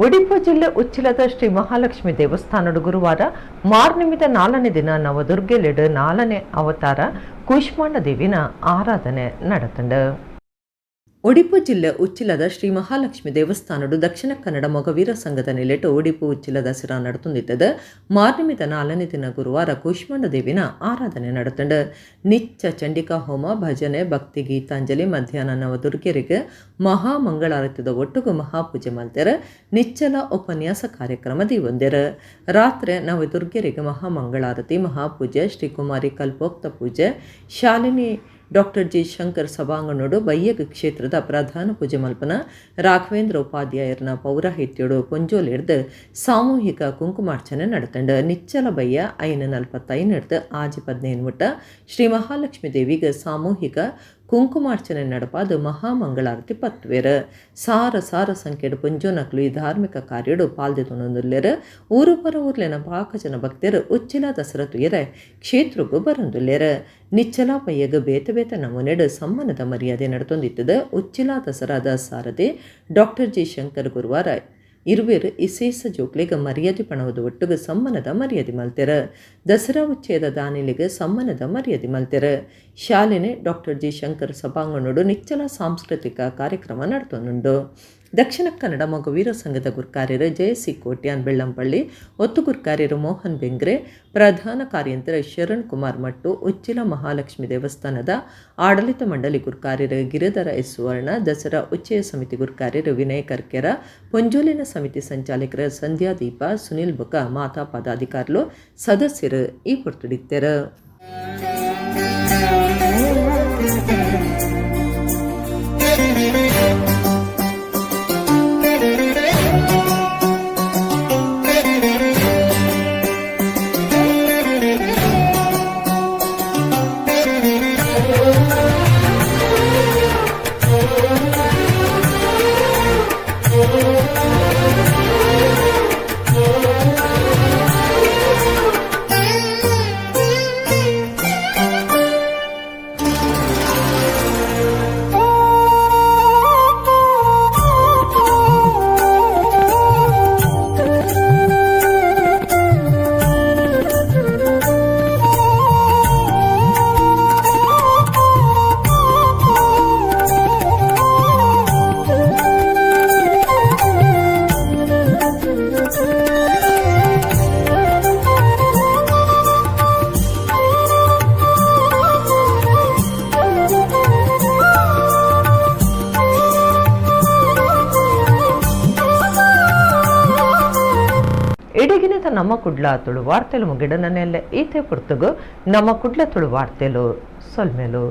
ಒಡಿಪು ಜಿಲ್ಲೆ ಉಚ್ಚಿಲದ ಶ್ರೀ ಮಹಾಲಕ್ಷ್ಮಿ ದೇವಸ್ಥಾನದ ಗುರುವಾರ ಮಾರ್ನಿಮಿದ 4ನೇ ದಿನ ನವದುರ್ಗೆಲೆಡು 4ನೇ ಅವತಾರ ಕೂಷ್ಮಾಂಡ ದೇವಿನ ಆರಾಧನೆ ನಡೆತಂಡ. ಒಡಿಪು ಜಿಲ್ಲೆ ಉಚ್ಚಿಲದ ಶ್ರೀ ಮಹಾಲಕ್ಷ್ಮಿ ದೇವಸ್ಥಾನಡು ದಕ್ಷಿಣ ಕನ್ನಡ ಮೊಗವೀರ ಸಂಘದ ನಿಲೆಟು ಒಡಿಪು ಉಚ್ಚಿಲ ದಸರಾ ನಡೆತುಂದಿತ್ತದ. ಮಾರ್ನಿಮಿದ 4ನೇ ದಿನ ಗುರುವಾರ ಕೂಷ್ಮಾಂಡ ದೇವಿನ ಆರಾಧನೆ ನಡೆತಂಡ. ನಿತ್ಯ ಚಂಡಿಕಾ ಹೋಮ, ಭಜನೆ, ಭಕ್ತಿ ಗೀತಾಂಜಲಿ, ಮಧ್ಯಾಹ್ನ ನವದುರ್ಗೆರಿಗೆ ಮಹಾಮಂಗಳಾರತಿದ ಒಟ್ಟುಗು ಮಹಾಪೂಜೆ ಮಲ್ತೆರ. ನಿಚ್ಚಲ ಉಪನ್ಯಾಸ ಕಾರ್ಯಕ್ರಮ ದೀವೊಂದೆರ. ರಾತ್ರಿ ನವದುರ್ಗೆರಿಗೆ ಮಹಾಮಂಗಳಾರತಿ, ಮಹಾಪೂಜೆ, ಶ್ರೀಕುಮಾರಿ ಕಲ್ಪೋಕ್ತ ಪೂಜೆ, ಶಾಲಿನಿ ಡಾಕ್ಟರ್ ಜಿ ಶಂಕರ್ ಸಭಾಂಗಣೋಡು ಬಯ್ಯಗ ಕ್ಷೇತ್ರದ ಪ್ರಧಾನ ಪೂಜೆ ಮಲ್ಪನ ರಾಘವೇಂದ್ರ ಉಪಾಧ್ಯಾಯರನ ಪೌರಾಹಿತ್ಯಡು ಪೊಂಜೋಲಿಡ್ದು ಸಾಮೂಹಿಕ ಕುಂಕುಮಾರ್ಚನೆ ನಡೆತಂಡ. ನಿಚ್ಚಲ ಬಯ್ಯ 5:45 6:15 ಮುಟ್ಟ ಶ್ರೀ ಮಹಾಲಕ್ಷ್ಮೀ ದೇವಿಗೆ ಸಾಮೂಹಿಕ ಕುಂಕುಮಾರ್ಚನೆ ನಡಪಾದ ಮಹಾಮಂಗಳಾರತಿ ಪತ್ವೇರ. ಸಾರ ಸಾರ ಸಂಖ್ಯೆಡು ಪುಂಜೋನಕ್ಲು ಈ ಧಾರ್ಮಿಕ ಕಾರ್ಯಡು ಪಾಲ್ದೆತೊಂದುಲ್ಲೆರ್. ಊರು ಪರ ಊರ್ಲೆನ ಪಾಕ ಜನ ಭಕ್ತರು ಉಚ್ಚಿಲ ದಸರಾ ತುಯರೆ ಕ್ಷೇತ್ರಗೂ ಬರಂದುಲ್ಲೆರ್. ನಿಚ್ಚಲ ಪಯ್ಯಗ ಬೇತೆ ಬೇತೆ ನಮೂನೆಡು ಸಮ್ಮಾನದ ಮರ್ಯಾದೆ ನಡತೊಂದಿತ್ತದ. ಉಚ್ಚಿಲ ದಸರಾದ ಸಾರಥಿ ಡಾಕ್ಟರ್ ಜಿ ಶಂಕರ್ ಗುರುವಾರ ಇರುವೆರು ಇಸೇಸ ಜೋಕ್ಲೆಗ್ ಮರ್ಯಾದೆ ಪಣವುದು ಒಟ್ಟುಗು ಸಮ್ಮಾನದ ಮರ್ಯಾದೆ ಮಲ್ತೆರ. ದಸರಾ ಉಚ್ಚಯದ ದಾನಿಲಿಗೆ ಸಮ್ಮಾನದ ಮರ್ಯಾದೆ ಮಲ್ತೆರ. ಶಾಲೆನೆ ಡಾಕ್ಟರ್ ಜಿ ಶಂಕರ್ ಸಭಾಂಗಣೋಡು ನಿಚ್ಚಲ ಸಾಂಸ್ಕೃತಿಕ ಕಾರ್ಯಕ್ರಮ ನಡತೊಂದುಂಡು. ದಕ್ಷಿಣ ಕನ್ನಡ ಮೊಗವೀರ ಸಂಘದ ಗುರ್ಕಾರ್ಯರು ಜಯಸಿ ಕೋಟ್ಯಾನ್ ಬೆಳ್ಳಂಪಳ್ಳಿ, ಒತ್ತು ಗುರ್ಕಾರ್ಯರು ಮೋಹನ್ ಬೆಂಗ್ರೆ, ಪ್ರಧಾನ ಕಾರ್ಯಂತರ ಶರಣ್ ಕುಮಾರ್ ಮಟ್ಟು, ಉಚ್ಚಿಲ ಮಹಾಲಕ್ಷ್ಮಿ ದೇವಸ್ಥಾನದ ಆಡಳಿತ ಮಂಡಳಿ ಗುರ್ಕಾರ್ಯರು ಗಿರಿಧರ ಎಸ್ ಸುವರ್ಣ, ದಸರಾ ಉಚ್ಚಯ ಸಮಿತಿ ಗುರ್ಕಾರ್ಯರು ವಿನಯ್ ಕರ್ಕೆರ, ಪೊಂಜೋಲಿನ ಸಮಿತಿ ಸಂಚಾಲಕರು ಸಂಧ್ಯಾ ದೀಪ, ಸುನಿಲ್ ಬುಕ, ಮಾತಾ ಪದಾಧಿಕಾರಿಗಳು ಸದಸ್ಯರು ಈ ಪೊರ್ತುಡಿತ್ತೆರು. ಇಂಚತ ನಮ್ಮ ಕುಡ್ಲ ತುಳು ವಾರ್ತೆಲು ಮುಗಿಡನನೆಲ್ಲೆ ಈತೆ ಪುರ್ತುಗು ನಮ್ಮ ಕುಡ್ಲ ತುಳು ವಾರ್ತೆಲು ಸೊಲ್ಮೆಲು.